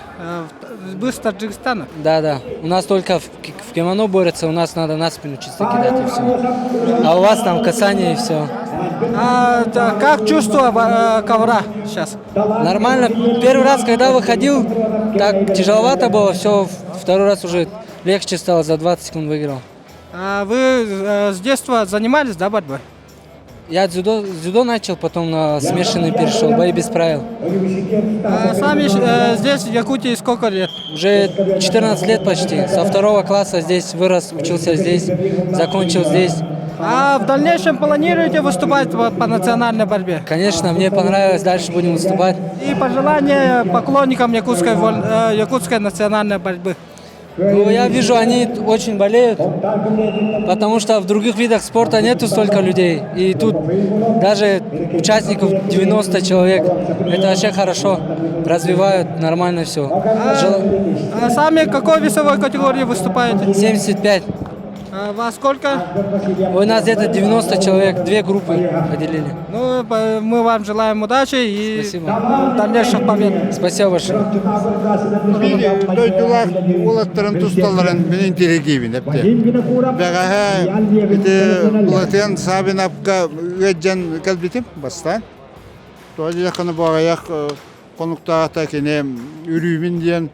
Вы с Таджикистана? Да. У нас только в кимоно борются, у нас надо на спину чисто кидать и все. А у вас там касание и все. А да, как чувство ковра сейчас? Нормально. Первый раз, когда выходил, так тяжеловато было, все. Второй раз уже Легче стало, за 20 секунд выиграл. А вы с детства занимались, да, борьбой? Я дзюдо начал, потом на смешанный перешел, бои без правил. А сами здесь, в Якутии, сколько лет? Уже 14 лет почти. Со второго класса здесь вырос, учился здесь, закончил здесь. А в дальнейшем планируете выступать по национальной борьбе? Конечно, мне понравилось, дальше будем выступать. И пожелания поклонникам якутской национальной борьбы. Ну, я вижу, они очень болеют, потому что в других видах спорта нету столько людей. И тут даже участников 90 человек. Это вообще хорошо. Развивают нормально все. А сами какой весовой категории выступаете? 75. А вас сколько? У нас где-то 90 человек, две группы поделили. Ну, мы вам желаем удачи и Спасибо. дальнейших побед. Спасибо большое. Биир дойдулаах уолаттарын тусталларын мин интириэһиргиибин эптэ. Бэҕэһээ ити Былатыан Саввиновка ыалдьан кэлбитим бастаан. Тоҕо диэтэххинэ бу аҕыйах хонуктааҕыта кини үрүүбүн диэн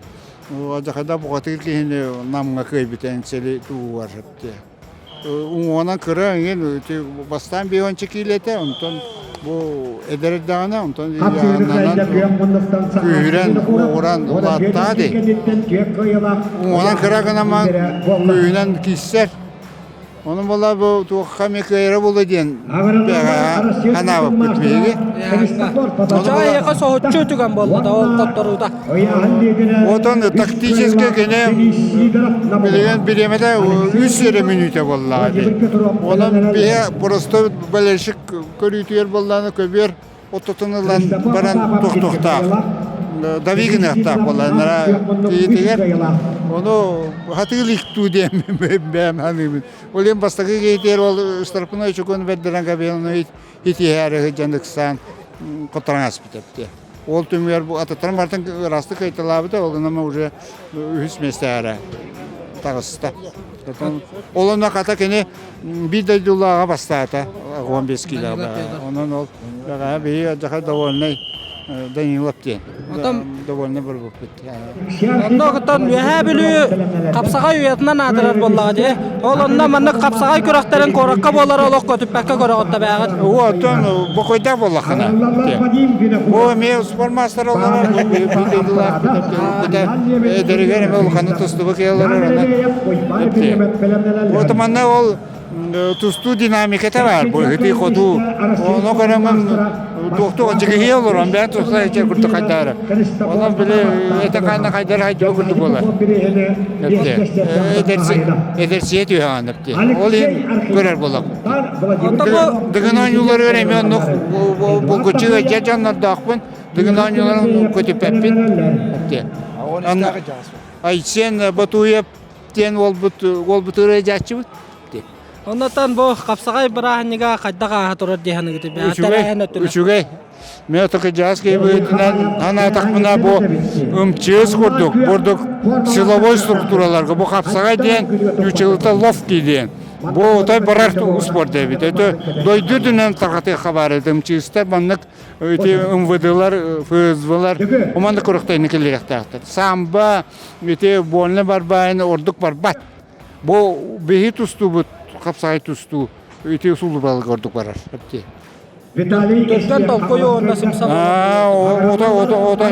алдьархайдаах бухатыыр киһини Намҥа кыайбыта эҥсэли туһугар эптэ. Уҥуоҕунан кыра эҥин ити бастаан биэс киилэтэ, онтон бу эдэр эрдэҕинэ, онтон күүһүрэн, уоҕуран улааттаҕа дии. Уҥуоҕунан кыра гынан күүһүнэн киирсэр. Ону була бу туохха эмэ кыайара буолуо диэн бэҕэһээ санаабыппыт биһиги. Эйиэхэ соһуччу түгэн буолла да ол хотторуута. Отон тактически кини билигин бириэмэтэ үс эрэ мүнүүтэ буоллаҕа дии. Онон биһи просто болельщик көрүүтүгэр буоллаҕына көбүөр оттотун ылан баран тохтуохтаах. Дави гыныахтаах буоллаҕына киһитигэр ону хатыы иликтуу диэн бэйэм саныыбын. Ол иһин бастакы киһитигэр ол штрафной чукун бэрдэрэн кабинаны итиһээри сылдьан ыксаан хотторон ааспыт эбит. Ол түмүгэр бу атыттарын барытын ыраастык ыйталаабыта, ол гынан уже үһүс миэстэҕэ таҕыста. Ол онно хата кини биир дойдулааҕа бастаата, 15 килоҕа. Онон ол бэҕэһээ биһиги алдьархай довольнай Данилов диэн. Довольный буолбуппут. Онно оттон Үөһээ Бүлүү хапсаҕай уйатынан аатырар буоллаҕа дии. Ол онно маннык хапсаҕай күрэхтэрин куоракка буолар олох көтүппэккэ көрөҕүт да бээҕит. Оттон бокойдаах буоллаххына. Бу эмиэ спортмастер олорор, эдэригэр эмиэ улаханнык тустубу киһи олорор. Вот манна ол тустуу динамиката баар бу ытыы-хотуу ону көрөҥҥүн туохтуох дьигиһийэ олорон бэйэн туста ичэр курдук хайдаара онон били этэ-хаана хайдар хайдыба курдук буолар эдэрсийэ түһэҕин эпти ол иһин көрөр буоллахпыт Дыгын оонньууларыгар эмиэ оннук булгуччу ыалдьар дьоннордоохпун Дыгын оонньууларын көтүппэппин Айсен Батуев диэн уолбут уолбутугар ыалдьааччыбыт Оннотон бу хапсаҕай бырааһынньыга хайдах ааһа турар дии саныгыт? Үчүгэй, үчүгэй. Мен отокыдьаас киһи быһыытынан санаатахпына бу МЧС курдук, бурдук силовой структураларга бу хапсаҕай диэн нууччалыыта ловкий диэн. Бу отой барар спорт эбит. Это дойду үрдүнэн тарҕатыахха баар эбит. МЧСтар маннык ити МВДлар, ФСБлар маннык курухтайны киллэриэхтээхтэр. Самбо ити больно барбайын ордук барбат. Бу биһи тустуубут хапсаҕай тустуу ити сулубалык ордук барар. Төрдөн толкуйу уонна сымса Ото ото ото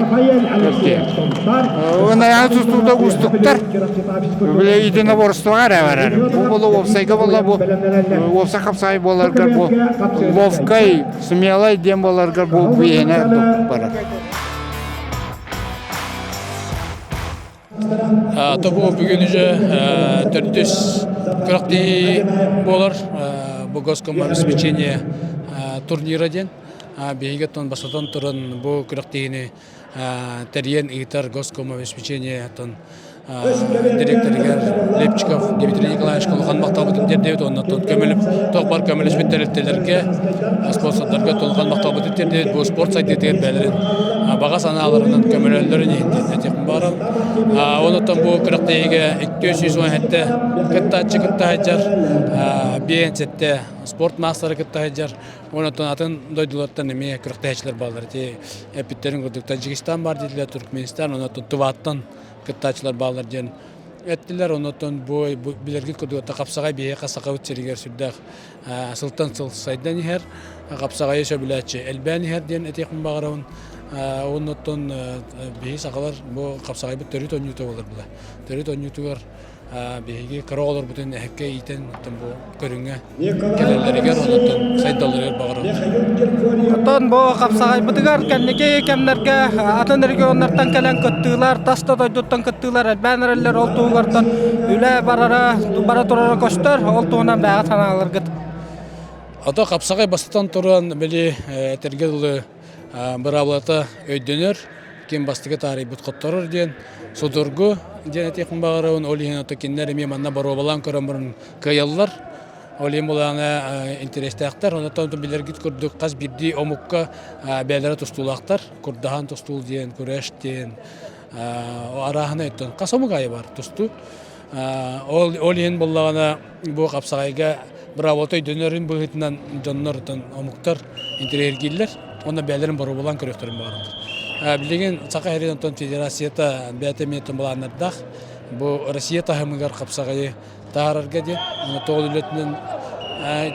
Ынаян тустуута уустуктар. Бile единоборствоға эрэ барар. Бу болу уопсайга болла бу уопсай хапсаҕай буоларгар бу ловкай, смелай диэн буоларгар бу биһиэнэ барар. Тобу бүгүн уже төрдүс күрэхтэһии буолар. Бу госкомобеспечение турнира диэн. Биһиги оттон бастатан туран бу күрэхтэһиини тэрийэн ыытар госкомобеспечение оттон директорыгар Лепчиков Дмитрий Николаевичка улахан махталбытын тиэрдэбит уонна көмөлөп туох бар көмөлөспүт тэрилтэлэргэ спонсордарга улахан махталбытын тиэрдэбит бу спорт сайдыытыгар бэйэлэрин баҕа санааларынан көмөлөһөллөрүн иһин диэн этиэхпин баҕарабын. Онуттан бу күрэхтэһиигэ 217 кыттааччы кытта сылдьар, 57 спорт маастара кытта сылдьар. Онуттан атын дойдулартан эмиэ күрэхтэһээччилэр бааллар. Ити эппиттерин курдук Таджикистан бар диэтилэр, Туркменистан, онуттан Туваттан кыттааччылар бааллар диэн. эттилэр. Онон бу билэргит курдук хапсаҕай биһиэхэ Сахабыт сиригэр сүрдээх сылтан сыл сайдан иһэр, хапсаҕайы сөбүлээччи элбээн иһэр диэн этиэхпин баҕарабын. Оннуттан биһи сахалар бу хапсаҕайбыт төрүт оонньуута буолар була. Төрүт оонньуутугар биһиги кыра оҕолорбутун эһэккэ иитэн оттон бу көрүҥҥэ кэлэллэригэр оннуттан сайдалларыгар баҕарабыт. Оттон бу хапсаҕайбытыгар кэнники кэмнэргэ атын регионнартан кэлэн кыттыылар, тас да дойдуттан кыттыылар элбээн эрэллэр, ол туһугартан үлэ барара, бара турара көстөр, ол туһунан бэйэҕит санааларгыт. Ото хапсаҕай бастатан туран били этэргэ дылы быраабылата өйдөнөр, ким бастакы таарыйбыт хотторор диэн судургу диэн этиэхпин баҕарабын. Ол иһин ото кинилэр эмиэ манна боруобалаан көрөн баран кыайаллар. Ол иһин булаана интэриэстээхтэр. Онон билэргит курдук хас биирдии омукка бэйэлэрэ тустуулаахтар. Курдаһан тустуул диэн, күрэш диэн арааһынай оттон хас омук аайы бар тустуу. Ол ол иһин буллаҕына бу хапсаҕайга быраабылата өйдөнөрүн быһыытынан дьоннор омуктар интэриэһиргииллэр уонна бэйэлэрин боруобалаан көрүөхтэрин баҕараллар. Билигин Саха сирин оттон федерацията бэйэтэ эмиэ былааннардаах. Бу Россия таһымыгар хапсаҕайы таһаарарга диэн тоҕо үлэтинэн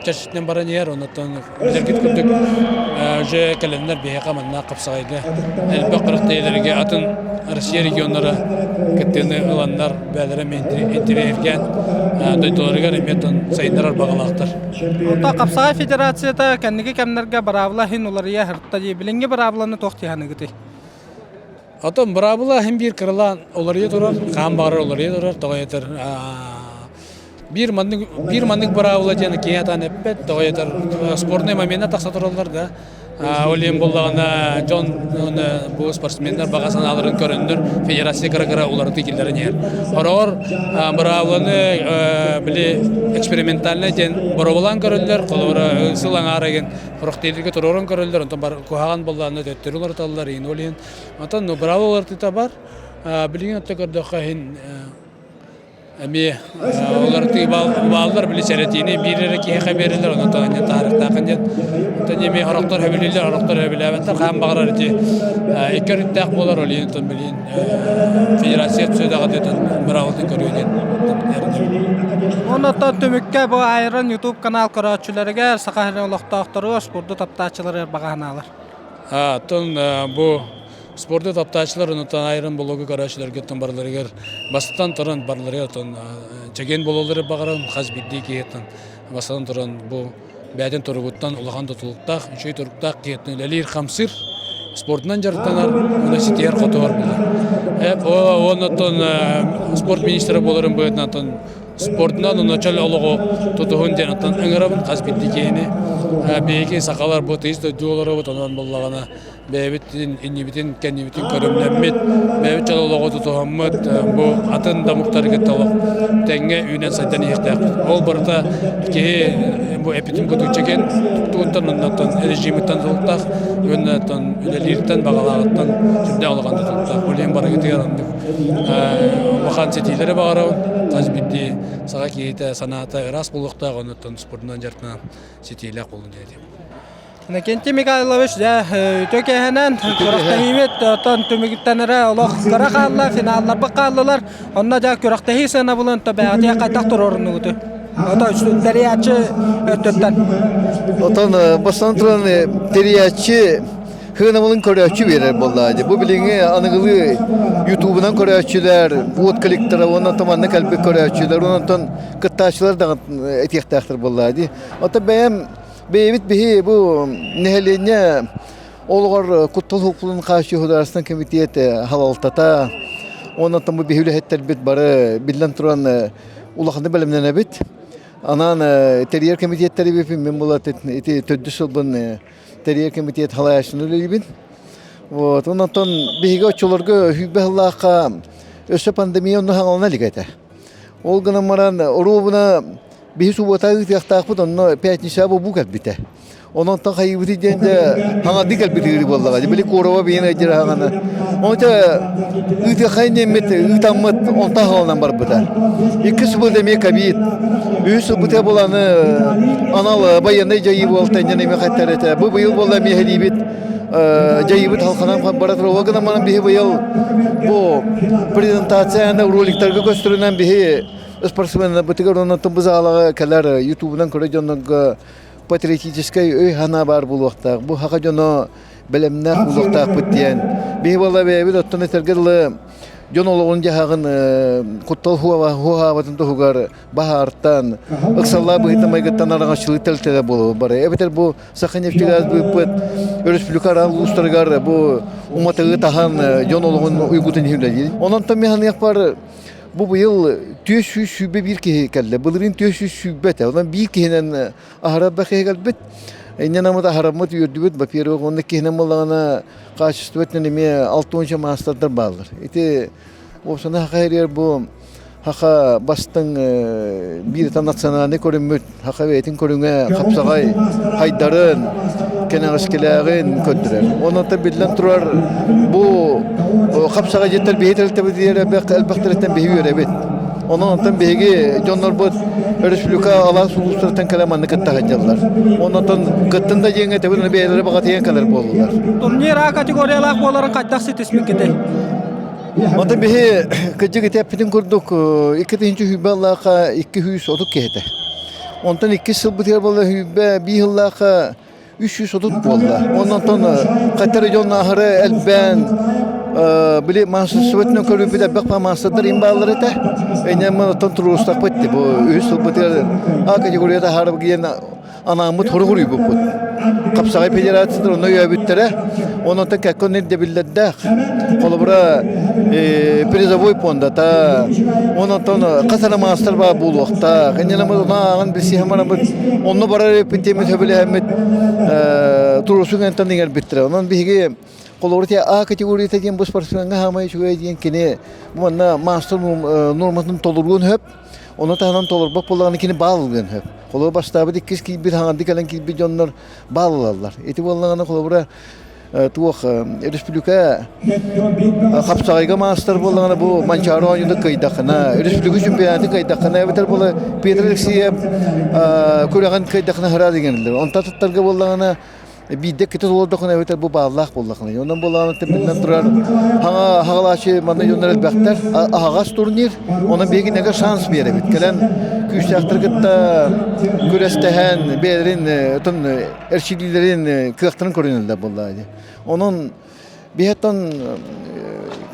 чэрчитинэн баран иһэр оннуттан билэргит курдук уже кэлэннэр биһиэхэ манна хапсаҕайга элбэх күрэхтэһиилэргэ атын Россия регионнара кыттыыны ыланнар бэйэлэрэ эмиэ интэриэһиргээн дойдуларыгар эмиэ сайыннарар баҕалаахтар. Онтон хапсаҕай федерацията кэнники кэмнэргэ быраабыла иһин уларыйа сырытта дии. Билиҥҥи быраабыланы туох дии саныыгытый? Оттон быраабыла иһин биир кыралаан уларыйа турар, хаан баҕарар уларыйа турар, тоҕо этэр биир маннык биир маннык быраабыла диэн киһи атаан эппэт, тоҕо этэр спорный момента тахса тураллар да. Ол иһин буоллаҕына дьон бу спортсменнар баҕа санааларын көрөннөр федерация кыра-кыра уларытыы киллэрэн иһэр. Хороҕор быраабыланы били экспериментальнай диэн боруобалаан көрөллөр, холобура сыл аҥаара игин Сорох туруоран көрөллөр, онтон бар куһаҕан буоллаҕына төттөрү уларыталлар, иһин ол иһин. Онтон ну браво уларытыыта бар. Билигин өттө көрдөххө иһин эмиэ уларытыы бааллар били сэрэтиини биир эрэ киһиэхэ биэрэллэр, онон анньан таарыктаахын диэн. Онтон эмиэ сорохтор сөбүлүүллэр, сорохтор сөбүлээбэттэр. Хаан баҕарар ити икки өрүттээх буолар, ол иһин оттон билигин федерация сүөдэҕэ быраабылатын көрүө диэн Оннуттан түмүккэ бу Айрон YouTube канал көрөөччүлэригэр Саха сирин олохтоохторугар спорду таптааччыларыгар баҕа санаалар. Оттон бу спорду таптааччылар онуттан Айрон блогу көрөөччүлэргэ оттон барыларыгар бастатан туран барыларыгар оттон чэгиэн буолаллары баҕаран хас биирдии киһиттэн бастатан туран бу бэйэтин туругуттан улахан тутулуктаах, үчүгэй туруктаах киһиттэн үлэлиир-хамсыыр, спордунан дьарыктанар, уонна ситиһэр-хотуһар буолар. Уонна спорт министрэ буоларын быһыытынан спордунан уонна чөл олоҕу тутуһун диэн оттон ыҥырабын хас биирдии киһини. Биһиги сахалар бу тыйыс дойду олоробут, онон буоллаҕына бэйэбит иннибитин кэннибитин көрүмнэммит, бэйэбит чөл олоҕу тутуһаммыт, бу атын да омуктары кытта олох тэҥҥэ үүнэн сайдан иһиэхтээхпит. Ол барыта киһи бу эпитин кутучча тугуттан оннуттан режимиттэн тутулуктаах, уонна үлэлииртэн баҕалааҕыттан сүрдээх улахан тутулуктаах. Ол иһин барыгытыгар оннук улахан ситиилэри баҕарабын. Хас биирдии саха киһитэ санаата ыраас буолуохтаах, оннуттан спордунан дьарыктанан ситиилээх буолун диэн этиэм. Иннокентий Михайлович, дьэ, үтүө киэһэнэн күрэхтэһиибит оттон түмүгүттэн эрэ олох кыра хаалла, финалларбыт хааллылар. Онно дьэ күрэхтэһии сыанабылын бэйэҕитигэр хайдах туруоруннугутуй? Ото тэрийээччи өттүттэн. Отон бастан туран тэрийээччи хыынабылын көрөөччү биэрэр буоллаа дии. Бу билиҥҥи аныгылыы ютубунан көрөөччүлэр, вот коллектора уонна манна кэлбит көрөөччүлэр, онтон кыттааччылар даҕаны этиэхтээхтэр буоллаа дии. Ото бэйэм Бэйэбит биһи бу нэһилиэнньэ олоҕор куттал хуклун хааччыы судаарыстан кэмитиэт халалтата уонна бу биһи үлэһиттэрбит бары биллэн туран улаханнык бэлэмнэнэбит. Анаан тэрийэр кэмитиэттэри мин була ити төрдүс сылбын тэрийэр кэмитиэт халайааччыны үлэлиибин. Вот онтон биһиги оччолорго сүүрбэ сыллаахха өссө пандемия онно хаҥалана илик этэ. Ол гынан баран оруобуна Биһи субуота ыытыахтаахпыт, онно пятница бу кэлбитэ. Онон хайыбыты диэн дэ хаҥардыы кэлбит ыыры буоллаҕа. Били Курова биһин ыйдыр хаҥаны. Онто ыытыаххай диэммит ыытаммыт онтон хаалынан барбыта. Икки субуота эмиэ ковид. Үһүс сылбыта буланы анал военный дьайыы буолта инньэн эмиэ хаттар этэ. Бу быйыл буолла эмиэ хэлиибит. дьайыыбыт халханан бара турар. Ол гынан баран биһи быйыл бу презентацияны роликтарга көстөрүнэн биһи спортсменнарбытыгар уонна бу залаҕа кэлэр ютубунан көрө дьоннорго патриотическай өй-санаа баар буолуохтаах. Бу саха дьоно бэлэмнээх буолуохтаахпыт диэн. Биһи буолла бэйэбит оттон этэргэ дылы дьон олоҕун-дьаһаҕын куттал хуоһаабатын туһугар баһаартан, ыксаллаах быһыыта-майгыттан араҥаччылыы тэлтэлэ буолуо бары. Эбэтэр бу Саханефтегаз быыппыт өрөспүүбүлүкэ араас улуустарыгар бу уматыгы таһан дьон олоҕун уйгутун иһин үлэлиир. Онон мин саныахпар бу быйыл 421 киһи кэллэ. Былырыын 420 этэ. Онон биир киһинэн аһара элбэх киһи кэлбит. Инньэ намыт аһараммыт үөрдүбүт. Во-первых, онно киһинэн буоллаҕына качествотынан эмиэ 60 маастардар бааллар. Ити уопсана саха бу Саха бастыҥ биир национальнай көрүҥмүт саха бэйэтин көрүҥэ хапсаҕай хайдарын, кэнэҕэскилээҕин көрдөрөр. Онон биллэн турар бу хапсаҕай дьиттэр биһи тэрилтэбитигэр элбэхтэриттэн биһи үөрэбит. Онон онтон биһиги дьоннорбут республика алаас улуустарыттан кэлэн манна кытта сылдьаллар. Онон кыттын да диэҥҥэ тэбин бэйэлэрэ баҕатыйан кэлэр буоллулар. Турнир А категориялаах буоларын хайдах ситиспиккитий? Онтон биһи кырдьык ити эппитин курдук 2020 аллаахха 230 киһи этэ. Онтон иккис сылбытыгар буолла сүүрбэ биир сыллаахха 330 буолла. Онтон хаттары дьон аһары элбээн били маастарствотынан көрүүбүт элбэх маастардар им бааллар этэ. Инньэ оттон туруорустахпыт бу үһүс сылбытыгар А категорията аһарып диэн анааммыт хоругуруйбуппут. Хапсаҕай федерациятын онно өйөөбүттэрэ. Онон кэккэ ирдэбиллэрдээх. Холобура, призовой пуондата, онон хас эрэ маастар баар буолуохтаах. Иннинэ ааҕан билсиһэн бараммыт, онно барар эппит диэммит сөбүлэһэммит туруорсуу гэнтэн иҥэрбиттэрэ. Онон биһиги холобура А категорията диэн бу спортсмеҥҥа хаамай үчүгэй диэн кини манна маастар нуорматын толоруон сөп. Ону таһынан толорбот буоллаҕына кини баал ылыан сөп. Холобура бастаабыт иккис киирбит хаҥардыы кэлэн киирбит дьоннор баал ылаллар. Ити буоллаҕына холобура туох республика хапсаҕайга маастар буоллаҕына бу Манчаары оонньуута кыайдаххына, республика чемпионаты кыайдаххына эбэтэр буола Петр Алексеев күрэҕин кыайдаххына хара дигэнэллэр. Онтон аттарга буоллаҕына биирдэ иккитэ толордоххуна эбэтэр бу бааллаах буоллаххына. Онон буоллаҕына биллэн турар хаҥа хаҕалааччы манна дьоннор элбэхтэр. Аһаҕас турнир. Онон биһиги нэгэ шанс биэрэбит. Кэлэн күүстээхтэр кытта күрэстэһэн бэйэлэрин отон эрчиллиилэрин кыахтарын көрүнэллэр буоллаҕа дии. Онон биһиэттэн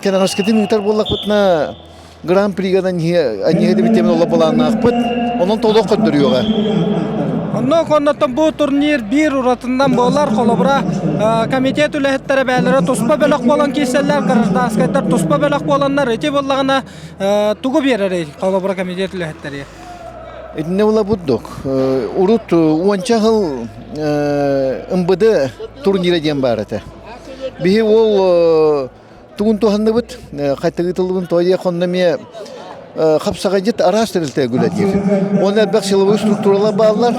кэнэҕэскитин ыытар буоллахпытына Гран-прига аньыһы дебиттиэмин олох былааннаахпыт. Онон толох көрдөрүөҕэ. Онно коннотон бу турнир биир уратынан буолар. Холобура, комитет үлэһиттэрэ бээлэрэ туспа бөлөх буолан киирсэллэр, гражданскайдар туспа бөлөх буоланнар ити буоллаҕына тугу биэрэрий холобура комитет үлэһиттэригэр? Итиннэ була бурдук. Урут уонча сыл МБД турнира диэн баар этэ. Биһи ол тугун туһанныбыт, хайтагы тылыбын тоойе хонно эмиэ хапсаҕайдьыт араас тэрилтэ үлэлиир. Уонна элбэх силовой структуралар бааллар.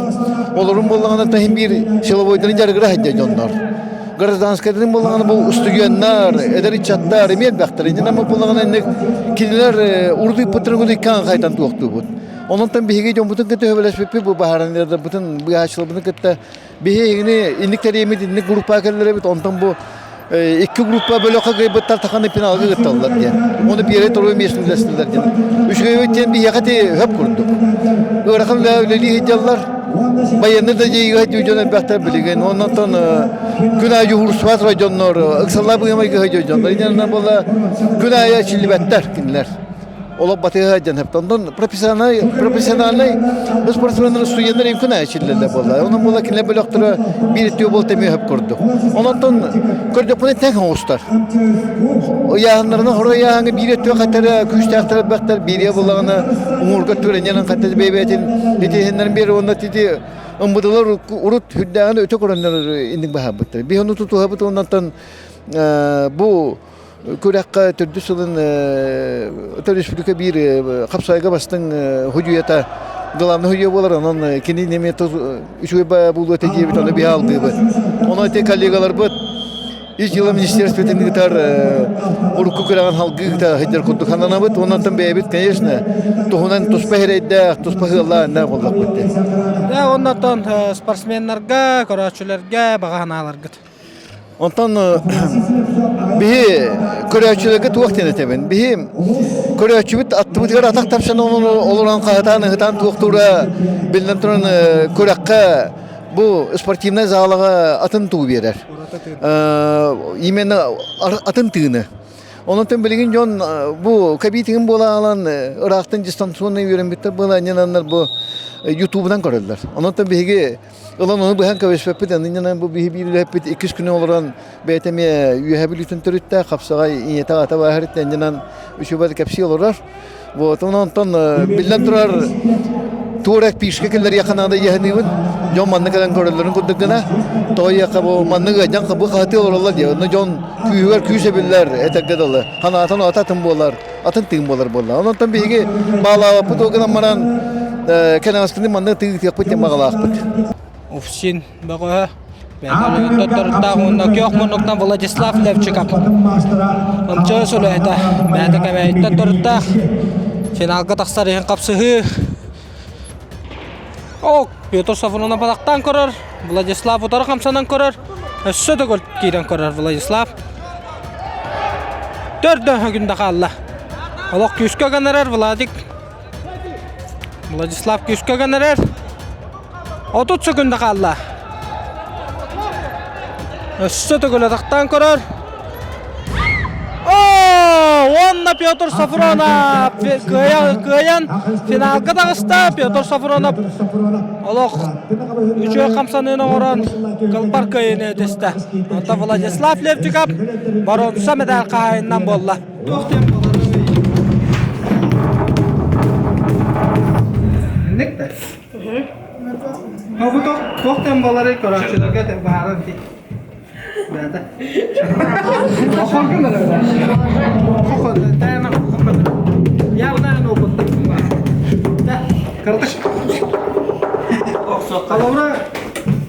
Олорун буоллаҕына таһын биир силовойдарын дьарыгыра сылдьар дьоннор. Гражданскайдарын буоллаҕына бу устудьуоннар, эдэр ыччаттар эмиэ элбэхтэр. Иннинэ буоллаҕына инник кинилэр урут ыыппыттарын иккан хайтан туохтуубут. Онон биһиги дьоммутун кытта сөбүлэспиппит бу баһаарыннарбытын, быыһааччыларбытын кытта Биһигини инник тэрийэммит инник группа кэллэрэбит, онтон бу икки группа бөлөххө кыайбыттар таханы финалга кытталлар диэн. Оны первый второй место үлэстилэр диэн. Үчүгэй диэн биһиэхэ ти хөп курдук. Ыарахан үлэлии сылдьаллар. Байыаннай да дьиэгэ дьон элбэхтэр билигин. Оннотон күн аайы дьуһуурсубат дьоннор, ыксаллаах быһымайгы дьоннор. Иннинэ буолла күн аайы чиллибэттэр кинилэр. Олох батыһа дьэн Онтон профессиональный профессиональный спортсменнар студенттар имкүн ачиллэллэр буолла. Онон була кинилэр бөлөхтөрө биир үтүө буол тэмиэ хөп курдук. Ононтон көрдөкпүнэ тэҥ оҕустар. Ыйааһыннарына хоро ыйааһыҥҥа биир өттүө хатара күүстээхтэр элбэхтэр биириэ буллаҕына уҥуорга түрэнньэнэн хатар бэйбээтин итиһиннэрин биэр уонна тити ымбыдылар урут үрдээҕин өтө көрөннөр инник баһарбыттар. Биһи ону тутуһабыт оннантан бу Күрэххэ төрдүс сылын республика биир хапсайга бастыҥ худьуйата главный худьуйа буолар, онон кини эмиэ үчүгэй буолуо этэ диэбит, ону биһи алдыыбыт. Онон ити коллегаларбыт ис дьыала министерствотын ыытар урукку күрэҕин халгыы ыыта сылдьар курдук сананабыт. Онон бэйэбит, конечно, туһунан туспа эрэйдээх, туспа сыаллаах буоллахпыт. Дьэ, оннотон спортсменнарга, көрөөччүлэргэ баҕа санааларгыт. Онтон биһи көрөөччүлэргэ туох диэн этэбин? Биһи көрөөччүбүт аттыбытыгар атах тапсан олорон хаһытаан ыһытаан туохтуура биллэн туран күрэххэ бу спортивнай залаҕа атын туу биэрэр. Именно атын тыыны. Онон билигин дьон бу кабитигин буола алан ыраахтан дистанционный үөрэммиттэр буола анньананнар бу ютубунан көрөллөр. Онон биһиги Ылан ону быһан кэбиспэппит, аннынан бу биһи биир үлэһиппит иккис күнү олорон бэйэтэ эмиэ үөһэ бүлүүтүн төрүттээх, хапсаҕай ийэтэ аҕата бааһырыт аннынан үчүгэй кэпсии олорор. Вот, онтон биллэн турар туорак пишка киллэриэххэ наада иэһэниибин. Дьон манна кэлэн көрөллөрүн курдук гына, тоҕо бу маннык ыадьан бу хаһытыы олороллор диye. Онно дьон күүһүгэр күүс эбиллэр этэргэ дылы. Ханаатын ата атын буолар, атын тыын буолар буолла. Онон биһиги баалаабаппыт ол гынан баран кэнэҕэскини манна тыытыахпыт диэн баҕалаахпыт. Уфсин бөҕөһө Бэйэтэ уонна күөх муннуктан Владислав Левчиков МЧС үлэһитэ бэйэтэ кэбээйиттэн төрүттээх финалга тахсар иһин хапсыһыы О, Петр Сафронов балахтаан көрөр, Владислав утары хамсанан көрөр, өссө да киирэн көрөр Владислав. Төрдө күндэ хаалла. Олох күүскэ гынарар Владик. Владислав күүскэ гынарар. 30 секунда хаалла. Өссө төгүл атахтаан көрөр. О, уонна Петр Сафронов кыайан финалга таҕыста. Петр Сафронов олох үчүгэй хамсаныыны оҥорон кылбар кыайыыны этистэ. Онтон Владислав Левчиков боруонса медаль хаһаайынынан буолла. Туох буоларый көрөөччүлэргэ баһааран Холобура,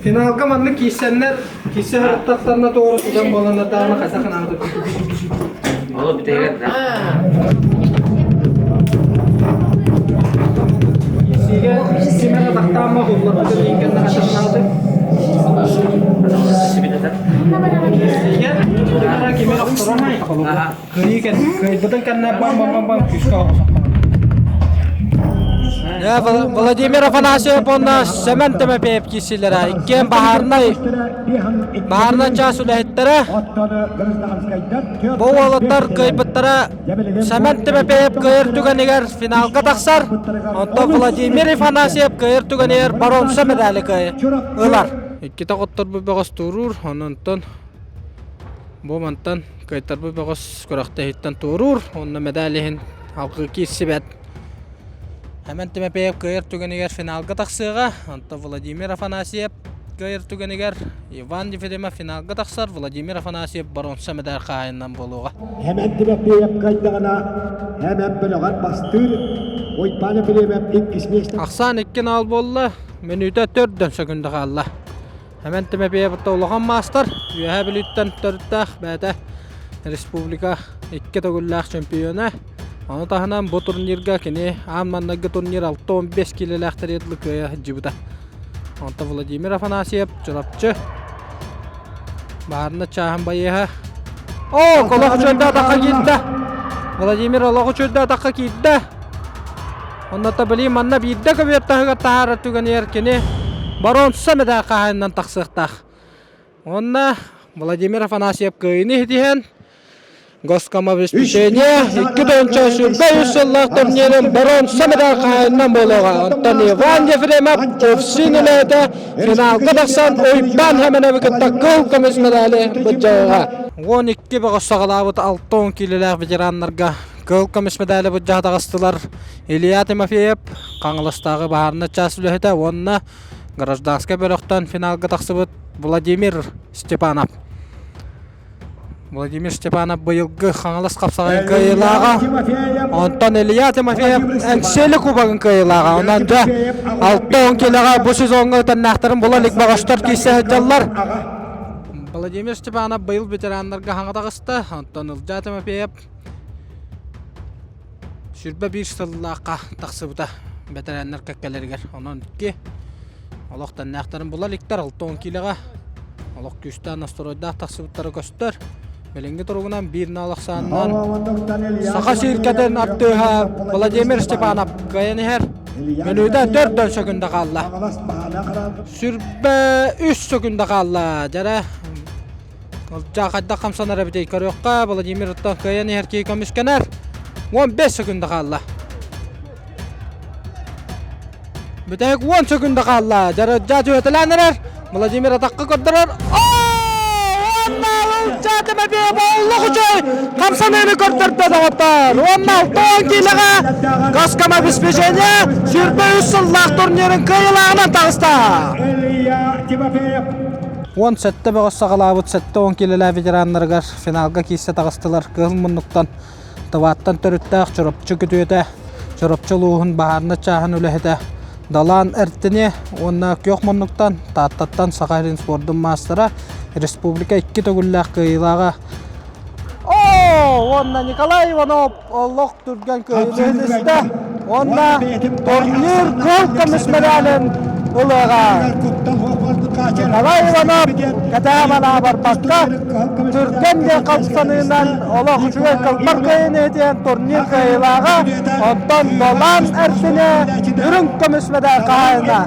финалга маннык киирсэннэр, киирсэ сырыттахтарына туора түгэн буоланнар даҕаны хайдах анаабыт Ол бүтэйгэр да. Киирсиигэ ким эрэ тахтаама улларбыт кэннэ хатахнааты. Владимир Афанасьев уонна Семен Тимофеев киирсиилэрэ иккиэн баһаарынай баһаарынай чаас үлэһиттэрэ бу уолаттар кыайбыттара Семен Тимофеев кыайар түгэнигэр финалга тахсар онтон Владимир Афанасьев кыайар түгэнигэр боруонса медали ылар Иккитэ хотторбут бөҕөс туоруур, онон бу мантан кыайтарбыт бөҕөс күрэхтэһииттэн туоруур уонна медаль иһин алгыы киирсибэт. Эмэн Тимофеев кыайар түгэнигэр финалга тахсыаҕа, онтон Владимир Афанасьев кыайар түгэнигэр Иван Ефремов финалга тахсар, Владимир Афанасьев боруонса медаль хаһаайынынан буолуоҕа. Эмэн Тимофеев кыайдаҕына, Эмэн бөлөҕөр бастыыр, Уйбаан Ефремов иккис миэстэ. Ахсаан икки наал буолла. Мүнүүтэ төрдөн сөкүндэ хаалла. Эмэн Тимэпиэбитэ улахан маастар, Үөһээ Бүлүүттэн төрүттээх бэйэтэ республика икки төгүллээх чемпиона. Ону таһынан бу турнирга кини аан маҥнайгы турнир 65 киилэлээх тэриэдли кыайа сылдьыбыта. Онтон Владимир Афанасьев Чурапчы баарына чааһын байыаһа. О, олох үчүгэй атахха киирдэ. Владимир олох үчүгэй атахха киирдэ. Онно били манна биирдэ көбүөр таһыгар таһаарар түгэнигэр кини боруонса медаль хаһаайынынан тахсыахтаах. Уонна Владимир Афанасьев кыайыыны ситиһэн Госкомобеспечение 2 сүүрбэ үс сыллаах турнирын боруонса медаль хаһаайынынан буолуоҕа. Онтон Иван Ефремов УФСИН үлэһитэ финалга тахсан Уйбаан Хэмэнэби кытта кыл көмүс медали былдьаһыаҕа. 12 бөҕөс саҕалаабыт 60 киилэлээх ветераннарга Кыһыл көмүс медали былдьаһа таҕыстылар Илья Тимофеев, Хаҥаластааҕы баһаарынай чаас үлэһитэ уонна гражданскай бөлөхтөн финалга тахсыбыт Владимир Степанов. Владимир Степанов быйылгы Хаҥалас хапсаҕайын кыайыылааҕа. Онтон Илья Тимофеев Эҥсиэли кубогын кыайыылааҕа. Онон дьэ 60 килоҕа бу сезоҥҥа ытаннаахтарын була илик бөҕөстөр киирсэ сылдьаллар. Владимир Степанов быйыл ветераннарга хаҥа таҕыста. Онтон Ылдьаа Тимофеев 21 сыллаахха тахсыбыта бэтэрээннэр кэккэлэригэр. Онон икки олох тэннээхтэрин була иликтэр 60 киилэҕэ. Олох күүстээх настройдаах тахсыбыттара көстөр. Билиҥҥи туругунан биир наал ахсаанынан Саха сииркэтин артыыһа Владимир Степанов кыайан иһэр. Мүнүүтэ төрдөн сөкүндэ хаалла. Сүрбэ үс сөкүндэ хаалла. Дьэрэ Ылдьаа хайдах хамсанар эбитий көрүөххэ. Владимир оттон кыайан иһэр киһи көмүскэнэр. 15 сөкүндэ хаалла. Бүтэһик 10 сөкүндэ хаалла. Дьарыдьаа түһэтэлээн эрэр. Владимир атахха көрдөрөр. Уонна Ылдьаа Тимофеев олох үчүгэй хамсаныыны көрдөрдө доҕоттор. Уонна 60 киилэҕэ Госкомобеспечение 23 сыллаах турнирын кыайыылааҕынан таҕыста. 17 бөҕөс саҕалаабыт 70 киилэлээх ветераннарыгар финалга киирсэ таҕыстылар. Кыһыл муннуктан Тываттан төрүттээх Чурапчы күтүөтэ, Чурапчы улууһун баһаарынай чааһын үлэһитэ Далаан Эртини уонна Күөх муннуктан Тааттаттан Саха сирин спордун маастара, республика икки төгүллээх кыайыылааҕа Оо, уонна Николай Иванов олох түргэн кыайыыны ситистэ уонна турнир кыл көмүс медалын ылыаҕа. Николай Иванов кэтээн барбакка түргэн диэн хамсаныынан олох үчүгэй кылбар кыайыыны этиэн турнир кыайыылааҕа, онтон Долан Эртине үрүҥ көмүс медаль хаһаайына.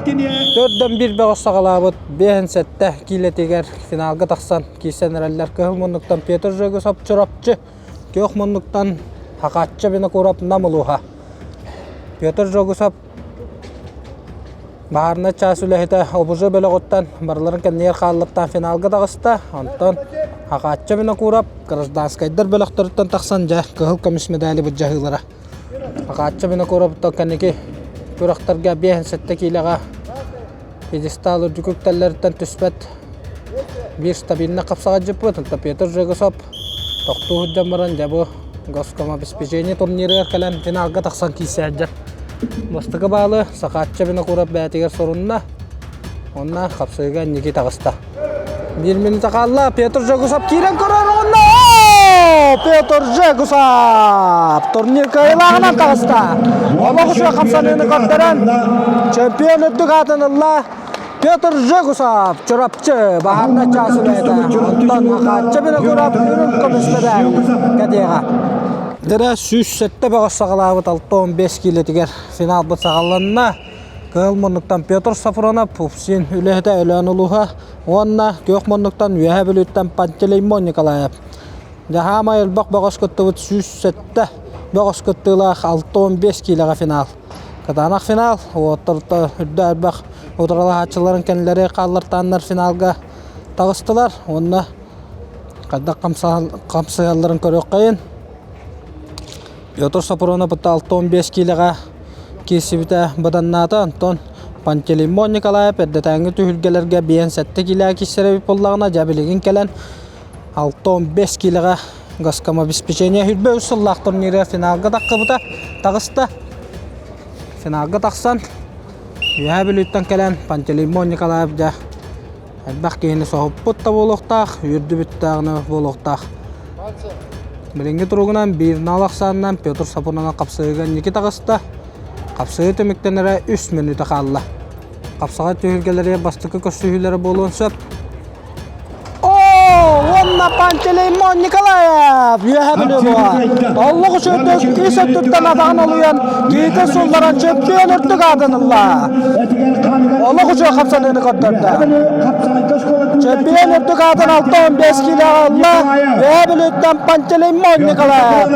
Төрдөн биир бөҕөс саҕалаабыт 57 киилэтигэр финалга тахсан киирсэн эрэллэр кыһыл муннуктан Петр Жегусов Чурапчы, күөх муннуктан Хахачча Винокуров Нам улууһа. Петр Жогусов баһаарынай чаас үлэһитэ ОБЖ бөлөҕүттэн барыларын кэннигэр хааллартаан финалга таҕыста. Онтон Хахачча Винокуров гражданскайдар бөлөхтөрүттэн тахсан дьэ кыһыл көмүс медали былдьаһыылара. Хахачча Винокуровтан кэнники күрэхтэргэ 57 киилэҕэ пьедестал үрдүк үктэллэриттэн түспэт биир стабильно хапсаҕайдьыппыт. Онтон Петр Жегусов тохтуу сылдьан баран дьэ бу Госкомобеспечение турнирыгар кэлэн финалга тахсан киирсээддэр. Бастакы баалы Сахаачча Винокуров бэйэтигэр сорунна. Онно хапсыыга инники таҕыста. Биир минута хаалла. Петр Жегусов киирэн көрөр уонна Петр Жегусов турнир кыайыылааҕынан таҕыста. Олох үчүгэй хамсаныыны көрдөрөн чемпион үрдүк аатын ылла. Петр Жегусов Чурапчы баһаарынай чаас үлэһитэ. Онтон Ахааччы Винокуров үрүҥ көмүс медаль кэтиэҕэ. Дырэ 107 бөҕөс саҕалаабыт 65 киилэтигэр финалбыт саҕаланна. Кыһыл муннуктан Петр Сафронов, Пупсин үлэһитэ Өлөөн улууһа уонна Күөх муннуктан Үөһээ Бүлүүттэн Пантелеймон Николаев. Дьаһаамай элбэх бөҕөс кыттыбыт 107 бөҕөс кыттыылаах 65 киилэҕэ финал. Кытаанах финал, уоттар үрдэ элбэх утарылаһааччыларын кэннилэри хааллартааннар финалга таҕыстылар уонна хайдах хамсыһалларын көрүөххэйин. Петр Сопронов 65 киилэҕэ киирсибитэ быданнаата. Онтон Пантелеймон Николаев эрдэтээҥҥи түһүлгэлэргэ 57 киилэҕэ киирсэр эбит буоллаҕына, дьэ билигин кэлэн 65 киилэҕэ Госкомобеспечение 23 сыллаах турнирыгар финалга таххыбыта, таҕыста. Финалга тахсан Үөһээ Бүлүүттэн кэлэн Пантелеймон Николаев дьэ элбэх киһини соһуппут да буолуохтаах, үөрдүбүт даҕаны буолуохтаах. Билиҥҥи туругунан биир нал ахсаанынан Петр Сапунова хапсыһыыга инники таҕыста. Хапсыһыы түмүктэнэрэ үс мүнүүтэ хаалла. Хапсаҕай түһүлгэлэригэр бастакы көрсүһүүлэрэ буолуон сөп. Уонна Пантелеймон Николаев үөһэ Бүлүүгэ оллук үчүгдүк ис өттүттэн атаҕын олуйан киһитэ сулларан чөмпүйүөн үрдүк аатын ылла. Олох үчүгэй хамсаныыны көрдөрдө. Чөмпүйүөн үрдүк аатын 65 киилэҕэ ылла. Үөһэ Бүлүүттэн Пантелеймон Николаев.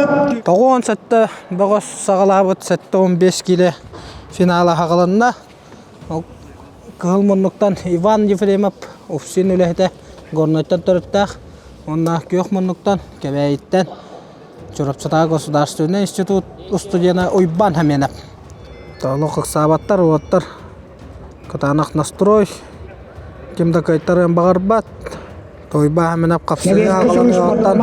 97 бөҕөс саҕалаабыт 75 киилэ финала аҕаланна. Кыһыл муннуктан Иван Ефремов УФСИН үлэһитэ Горнайтан төрүттээх уонна Күөх муннуктан Кэбээйиттэн Чурапчытааҕы государственнай институт устудьуона Уйбаан Хаменов. Олох ыксаабаттар, уолаттар кытаанах настрой, ким да кыайтарыан баҕарбат. Тойба Аминов хапсыһыы аҕаланыаҕыттан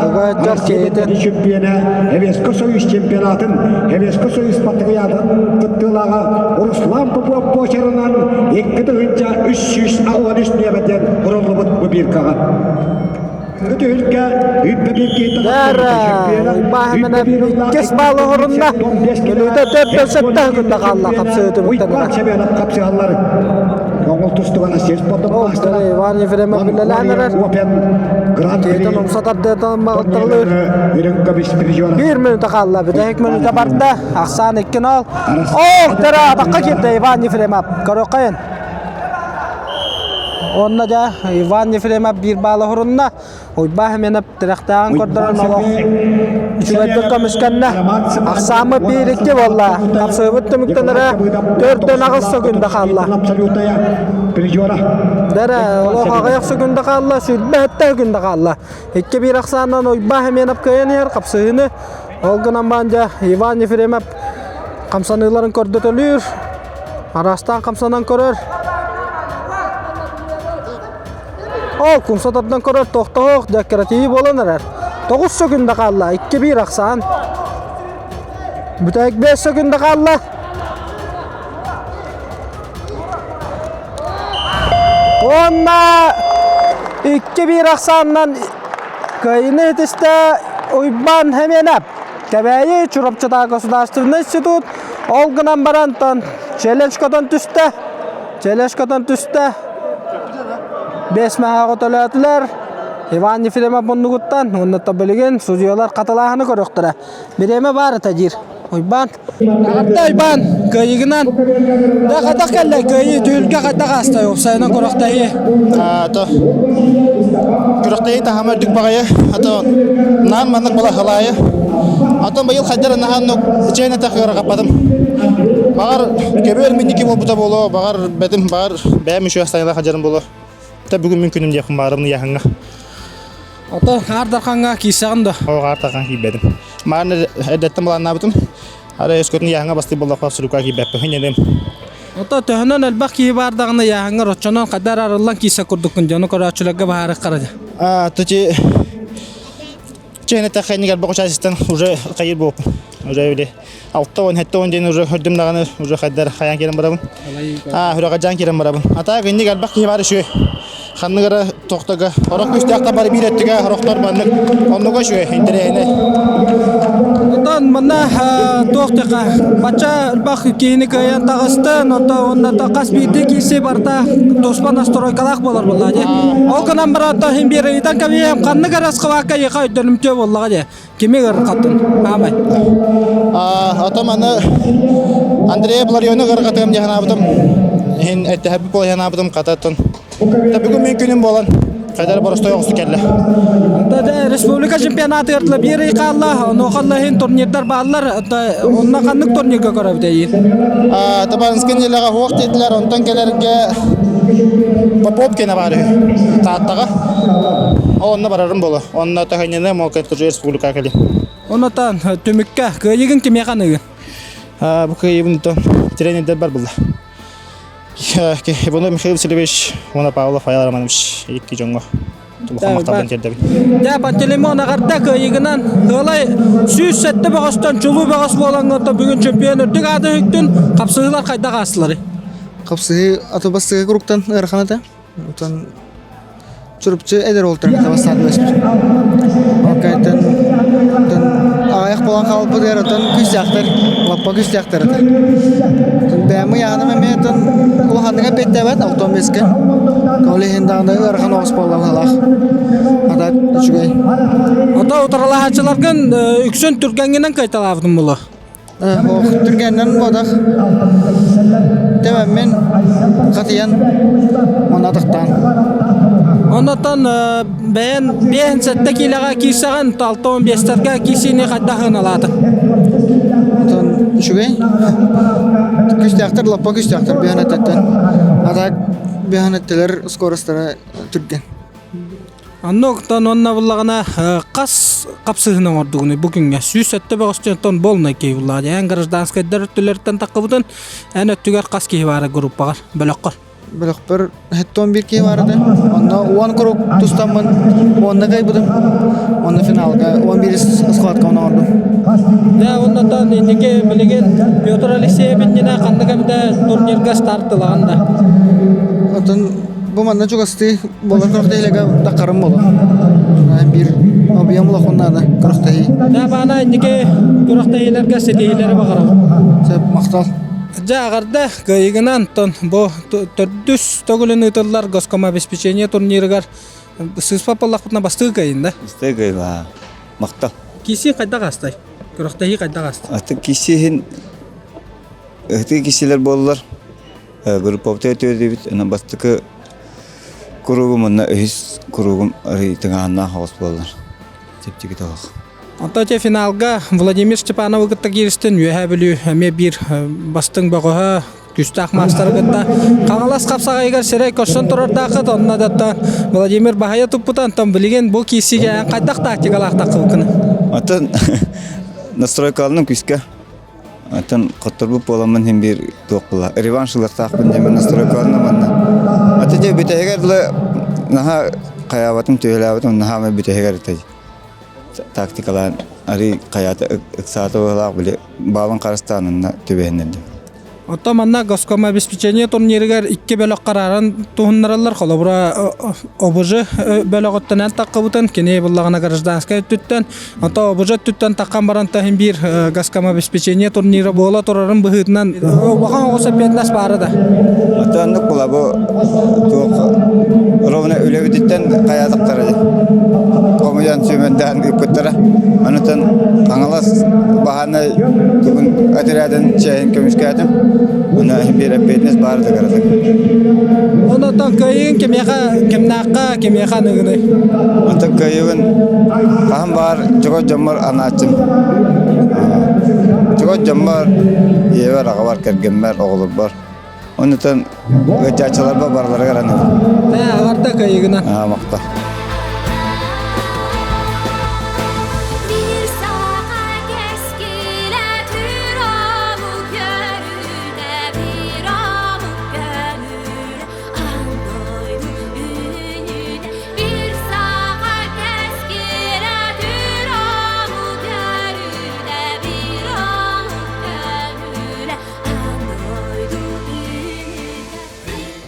уга дьар киһитин чемпиона Эвеско Союз чемпионатын Эвеско Союз спартакиадатын кыттыылааҕа Руслан Попов буочарынан 2383 нүөмэрдэн уруллубут бу биркаҕа. Түһүлгэ үппэ бир Уйба Аминов иккис баал оҥорунна. Өлүүтэ төрт сэтте күндэ хаалла хапсыһыы түмүктэнэрэ. Хапсыһаллар. Иван Ефремов үлэлээн эрэр. Киһитин умса тардыытын маҕыттарылыыр. Биир мүнүүтэ хаалла. Бүтэһик мүнүүтэ барда. Ахсаан 2-0. Ох, тара атахха киирдэ Иван Ефремов. Көрүөххэйин. Онно дьэ Иван Ефремов биир баала хорунна. Уйбаа Хеменов тирэхтээҕин көрдөрөн олох үчүгэйдик көмүскэннэ. Ахсааммыт 1-2 буолла. Хапсыыбыт түмүктэнэрэ 4-8 секунда хаалла. Дэрэ, олох аҕыйах секунда хаалла, 27 секунда хаалла. 2-1 ахсаанынан Уйбаа Хеменов кыайан иһэр хапсыһыыны. Ол гынан баран дьэ Иван Ефремов хамсаныыларын көрдөтөлүүр. Араастаан хамсанан көрөр. Ол кумса тардан көрөр тохтоһуох декоративы буолан эрэр. 9 секунда хаалла, 2-1 ахсаан. Бүтэһик 5 секунда хаалла. Уонна 2-1 ахсаанынан кыайыыны итистэ Уйбаан Хэмиэнэп. Кэбээйи Чурапчытааҕы государственный институт ол гынан баран челлендж көтөн түстэ. Челлендж көтөн түстэ. Бэс маһаҕа төлөөтүлэр. Иван Ефремов муннугуттан уонна билигин судьуйалар хатылааһыны көрүөхтэрэ. Бириэмэ баар этэ диир. Уйбаан. Аҕатта Уйбаан кыайыгынан да хайдах кэллэ кыайыы түһүлгэ хайдах ааста уопсайынан күрэхтэһии. То күрэхтэһии таһыма үрдүк баҕайы ато наан маннык була халаайы атын быйыл хайдар наһаан чээн этэх ыарахаппатым баҕар көбүөр минники буолбута буолуо баҕар бэтим баҕар бэйэм үчүгэй сайыла хадьарым буолуо та бүгүн мин күнүм диэхпин баарым ыйааһыҥҥа Ото Аар Дархаҥҥа киирсэҕин да? О Аар Дархан киирбэтим. Маан эрдэттэн былааннаабытым. Ара өскөтүн ыйааһыҥҥа бастыыр буоллахпа сурука киирбэппин иннинэ. Ото төһөнөн элбэх киһи баардаҕына ыйааһыҥҥа роччонон хайдар арыллан киирсэ курдуккун дьону көрөөччүлэргэ баһаарык дьэ. А тути чээнэ тэхэнигэр бокучаасистан уже хайыр буолпун. Уже били 6-10 диэн уже көрдүм даҕаны уже хайдар хайаан киирэн барабын. Аа хүрэҕэ киирэн барабын. Ата гинник элбэх киһи бар үчүгэй. Ханнык эрэ тохтого орох күүстээхтэр бары биир өттүгэ орохтор маннык оннуга үчүгэй интэриэһинэй. Онтон манна туох диэххэ бачча элбэх киһини кыайан таҕыстын, онто уонна хас биирдии киирсии барыта туспа настройкалаах буолар буоллаҕа дии. Ол гынан баран иһин биэр ыйытан кэбиһиэм ханнык эрэ схватка эйиэхэ өйдөнүмтүө буоллаҕа дии. Кими ыарырҕаттын? Аамай. Отом аны Андрей Плариону ыарырҕатыам дии санаабытым. Иһин эттэһэрбит буола санаабытым хататтан. Бүгүн мин күнүм буолан хайдар боростой оҕусту кэллэ. Республика чемпионатыгар биир ый хаалла, онуоха иһин турнирдар бааллар. Онно ханнык турнирга көрөбүт эйиин? Табанскай нэһилиэгэ суох диэтилэр, онтон кэлэргэ Поповкина баар үһү Тааттаҕа. Ол онно барарым буолуо. Онно төһөнньөнө Молкайтужу республика кэлин. Онотон түмүккэ кыайыгын кимиэхэ аныгын? Бу кыайыыбын тренердер бар булла. Иванов Михаил Васильевич уонна Павлов Айал Романович икки дьоҥҥо улахан махталбын тиэрдэбин. Дьэ, Пантелеймон аҕарда кыайыгынан Ыалай 107 бөҕөстөн чулуу бөҕөс буолаҥҥын бүгүн чемпион үрдүк ааты үктүн. Хапсыһыылар хайдах аастыларый? Хапсыһыы аты бастыгы куруктан ыарахан этэ. Оттон Чурапчы эдэр уолтарын кытта бастаан түбэспит. Окайтан аҕыйах буолан хаалбытыгар оттон күүстээхтэр, лаппа күүстээхтэр этэ. Бэйэм ыйааһыным эмиэ оттон улаханнык эппиэттээбэт 65-кэ. Ол иһин даҕаны ыарахан оҕус буолла быһыылаах. А так үчүгэй. Ото утарылаһааччыларгын үксүн түргэҥҥинэн кыайталаабытым буолуо. Түргэннэн буотах тэбэммин хатыйан уонна атахтаан. Оннотон бэйэн 57 киилэҕэ киирсэҕин, 65-тэргэ киирсиини хайдах ыналаатыҥ? Отон үчүгэй. Күстээхтэр лаппа күстээхтэр биһэн эттэн. А так биһэн эттилэр скоростара түргэн. Оннуктан уонна буллаҕына хас хапсыһын оҥордугунуй бу күҥҥэ 107 бөҕөстөн болнай киһи буллаҕа эн гражданскайдар өттүлэриттэн таххыбытын эн өттүгэр хас киһи баара группаҕар бөлөххөр Бөлөхпөр 71 киһи баар этэ. Онно 10 круг тустаммын уонна кыайбытым. Онно финалга 11 схватка оҥордум. Дьэ оннотон инники билигин Петр Алексеев иннинэ ханнык эмитэ турнирга старт ылаҕын да? Оттон бу манна чугастыы Болар күрэхтэһиилэргэ таххарым боло. Биир объем улахан наада күрэхтэһии. Да, баана инники күрэхтэһиилэргэ ситиһиилэри баҕарабын. Сөп, махтал. Дьэ аҕарда кыайыгынан тон бу төрдүс төгүлүн ыытыллар госкомобеспечение турнирыгар сыыспат буоллахпытына бастыы кыайын да? Бастыы кыайын махтал. Киси хайдах астай? Күрэхтэһии хайдах астай? Аты кисиһин ыһытыы кисилер буоллар групповтой төрдүбүт ына бастакы куругум уонна үһүс куругум арый тыҥааһыннаах оҕус буоллар. Чэпчэки тоһох. Онтон те финалга Владимир Степановы кытта кииристин Үөһээ Бүлүү эмиэ биир бастыҥ бөҕөһө күүстээх маастары кытта Хаҥалас хапсаҕайыгар сирэй көрсөн турардааххыт онно да Владимир баһыйа туппута онтон билигин бу киирсиигэ хайдах тактикалаах таххыбыккын? Оттон настройкаларын күүскэ Оттон хотторбут буоламмын иһин биир туох була реванш ылыахтаахпын диэммин настройкаланным манна. Аты дьэ бүтэһигэр дылы наһаа хайаабатым түһэлээбитим наһаа бүтэһигэр ити тактикалаан арый хайаата ыксаата быһыылаах били баалын харыстаан онно түбэһиннэрдим. Оттон манна госкомобеспечение турнирыгар икки бөлөх харааран туһуннараллар. Холобура, ОБЖ бөлөҕүттэн эн таххыбытын, кини буллаҕына гражданскай өттүттэн, Ото ОБЖ өттүттэн таххан баран таһын биир госкомобеспечение турнира буола турарын быһыытынан улахан оҕус эппиэтинэс баара да. Ото оннук була бу туох ровно үлэбититтэн хайаатахтара дии. Хомуйан сүүмэрдээн ыыппыттара. Онутан Хаҥалас баһаанай тугун отрядын чэйин көмүскээтим. Уна биир эппиэтинэс баара да кыратык. Онотон кыайыын кимиэхэ кимнээххэ кимиэхэ аныгыный? Онтон кыайыыбын хаһан баар чугас дьоммор анааччым. Чугас дьоммор, ийэбэр, аҕабар, кэргэммэр, оҕолорбор. Онутан ыалдьааччыларбар барыларыгар аныыбын. Ээ, аҕарда кыайыгынан. Аа, махтал.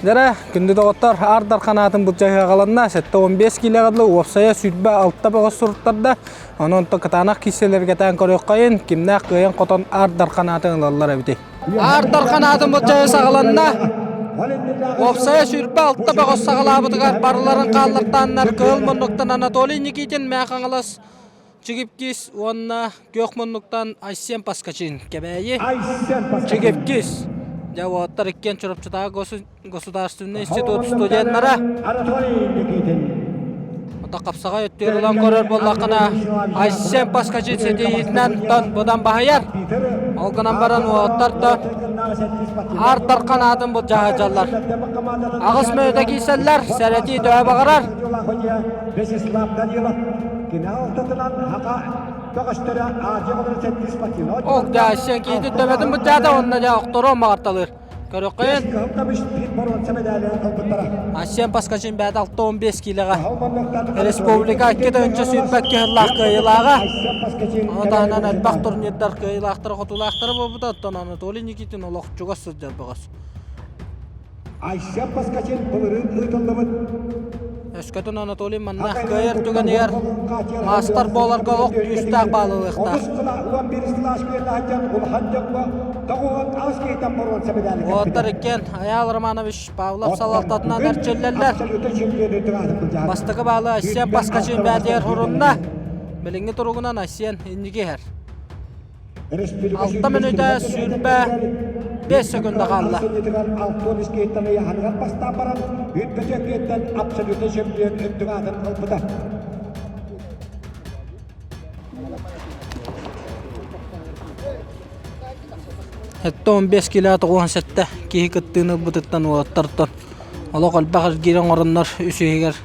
Дара, күндү доҕоттор, Аар Дархан аатын былдьаһыаҕаланна, 75 киилэҕэ дылы уопсайа 26 бөҕөс суруттарда. Онон кытаанах киирсэлэргэ таан көрүөххэйин, кимнээх кыайан-хотон Аар Дархан аатын ылаллар эбитий. Аар Дархан аатын былдьаһыы саҕаланна. Уопсайа 26 бөҕөс саҕалаабытыгар барыларын хааллартааннар Кыһыл муннуктан Анатолий Никитин, Мэҥэ Хаҥалас Чигипкис уонна Күөх муннуктан Айсен Паскачин Кэбээйи Чигипкис Дьэ уолаттар иккиэн Чурапчытааҕы государственный институт студеннара Ото хапсаҕай өттүгэр ылан көрөр буоллаххына Айсен Паскачин ситиһиитинэн тон быдан баһыйар. Ол гынан баран уолаттар да Аар Дархан аатын былдьаһа Аҕыс мүнүүтэ киирсэллэр, сэрэтии төһө баҕарар. Ох, дьэ, Айсен киһитин төбөтүн быттаата уонна дьэ охторуон баҕарталыыр. Көрөххүн. Асен Паскачин бэйэтэ 65 киилэҕэ республика 2 сүүрбэккэ сыллаах кыайыылааҕа. Ону таһынан элбэх турнирдар кыайыылаахтара хотуулаахтара буолбута. Оттон Анатолий Никитин олох чугас сылдьар бөҕөс. Айсен Паскачин былырыын ыытыллыбыт Өскөтүн Анатолий манна кыайар түгэнигэр маастар буоларга олох күүстээх баалылыахтаах. Уолаттар иккиэн Айаал Романович Павлов салалтатынан эрчиллэллэр. Бастакы баалы Айсен Паскачин бээтигэр хурунна. Билиҥҥи туругунан Айсен инники иһэр. Алта мүнүүтэ 25 секунда хаалла. Абсолютно чемпион үрдүк аатын ылбыта. Сэттэ 15 кило 97 киһи кыттыыны ылбытыттан уолаттартан олох элбэх эргиир оҥороннор үс иһигэр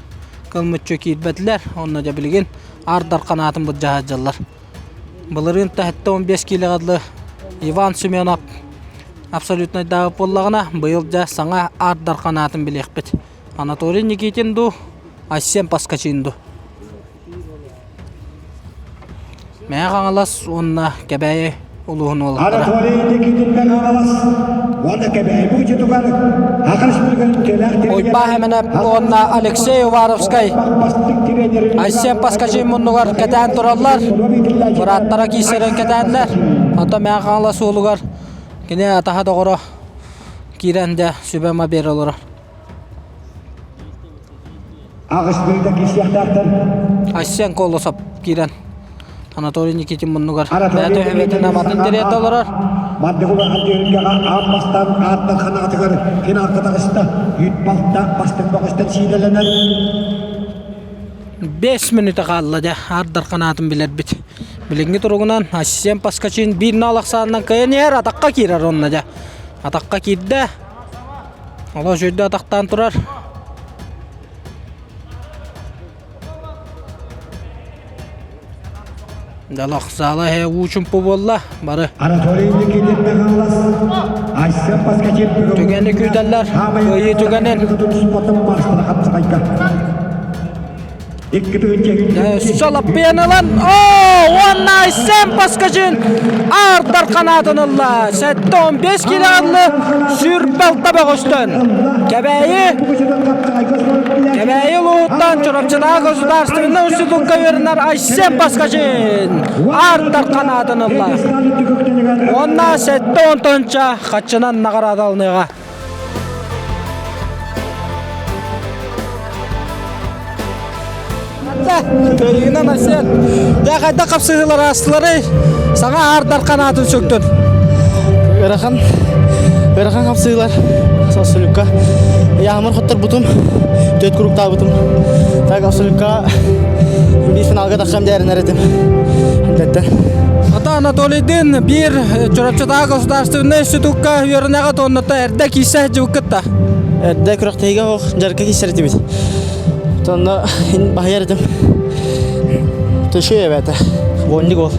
кылмыччы киирбэтилэр. Онно дьэ билигин Аар Дархан аатын былдьаһа сылдьаллар. Былырыын 15 киилэҕэ дылы Иван Семенов абсолютнайдааҕы буоллаҕына, быйыл дьэ саҥа Аар Дархан аатын билиэхпит. Анатолий Никитин дуу, Айсен Паскачин дуу? Мэҥэ Хаҥалас уонна Кэбээйи улууһун уолаттара. Анатолий Никитин Мэҥэ Хаҥалас уонна Кэбээйи бучутугар Саха Республикатын үтүөлээх Уйбаа Хэмэнэп уонна Алексей Уваровскай Айсен Паскачин муннугар кэтээн тураллар. Бырааттара киирсэрин кэтээннэр. Онтон Мэҥэ Хаҥалас уолугар Кини атаһа доҕоро киирэн дьэ сүбэ-ама биэрэ олорор. Аҕыс мүнүүтэ киирсиэхтээхтэр. Айсен Колосов киирэн Анатолий Никитин муннугар бэйэтэ үһүбэтин аматын тириэрдэ олорор. Маннык улахан түһүлгэҕэ аан бастаан ааттан ханаатыгар финалга таҕыста. Үүт балтаах бастыҥ бөҕөстөн сиидэлэнэр. 5 мүнүүтэ хаалла дьэ аардар ханаатын билэрбит. Билиҥҥи туругунан Айсен Паскачин биир наал ахсаанынан кыайан иһэр атахха киирэр онно дьэ. Атахха киирдэ. Олох үчүгэй атахтаан турар. Далах саала иһэ уу чумпу буолла бары. Анатолий Никитин Михайлов, Айсен Паскачин Түгэни күүтэллэр. Кыайыы түгэнин. Солоппуйан ылан, оо, уонна Айсен Паскачин аардар канаатын ылла. 75 килоанлы сүрбалта бөҕөстөн. Кэбээйи Кэбээйи улууһуттан Чурапчытааҕы государственнай институкка үөрэнэр Айсен Паскачин аардар канаатын ылла. Уонна 70 тонча хаччынан наҕараадаланыаҕа. Кыайыынан Айсен. Дьэ хайдах хапсыһыылар аастыларый? Саҥа аардар канаатын сөктөн. Ыарахан, ыарахан хапсыылар. Абсолютка. Яамыр хотторбутум, төрт куруктаабытым. Так абсолютка биир финалга тахсам дээрин этим. Дэттен. Ата Анатолийдыын биир Чурапчытааҕы государственнай институкка үөрэнэҕит уонната эрдэ киирсэ сылдьыбыккыт да? Эрдэ күрэхтэһиигэ ох дьарыкка киирсэр этибит. Онно баһыйар этим. Төшө эбэтэ. Уонник ол.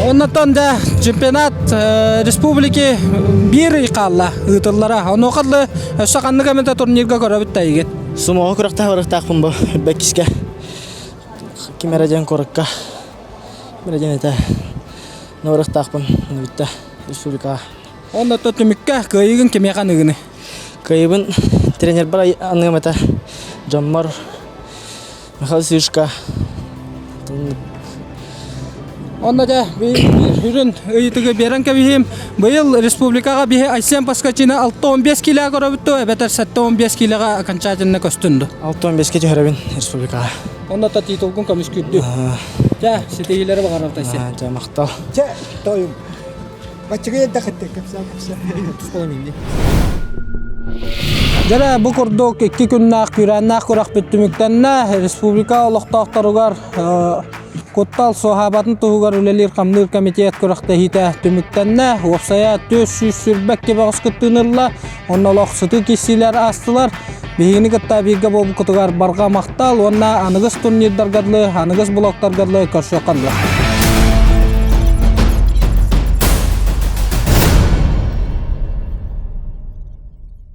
Оннотон да чемпионат республики биир ый хаалла ыытыллара. Онуоха өссө ханнык эмэтэ турнирга көрөбүт да игит. Сумоҕа күрэхтэһэ барыахтаахпын бу бэккискэ. Ким эрэ диэн куоракка ким эрэ диэн этэ барыахтаахпын бүттэ республикаҕа. Онно түмүккэ кыайыгын кимиэхэ аныгыный? Кыайыбын тренербар аныам этэ. Дьоммор Михаил Сишка Онно дьэ сүрүн ыйытыгы биэрэн кэбиһиим. Быйыл республикаҕа биһи Айсен Паскачины 6-15 килоҕа көрөбүт дуо, эбэтэр 7-15 килоҕа окончательно көстүн дуо? 6-15-ке түһэрэбин республикаҕа. Онно та титулгун көмүскүүрдүү. Дьэ, ситиһиилэри баҕарабыт Айсен. Дьэ, махтал. Дьэ, тойум. Баччыгы элбэх кэпсээн кэпсээн. Дьэ, бу курдук икки күннээх күүрээннээх күрэхпит түмүктэннэ. Республика олохтоохторугар куттал суоһаабатын туһугар үлэлиир-хамныыр комитет күрэхтэһиитэ түмүктэннэ. Уопсайа 422 бөҕөс кыттыыны ылла. Онно олох сытыы киирсиилэр аастылар. Биһигини кытта бииргэ буолбуккутугар барҕа махтал уонна аныгыс турнирдарга дылы, аныгыс блоктарга дылы көрсүөххэ дылы.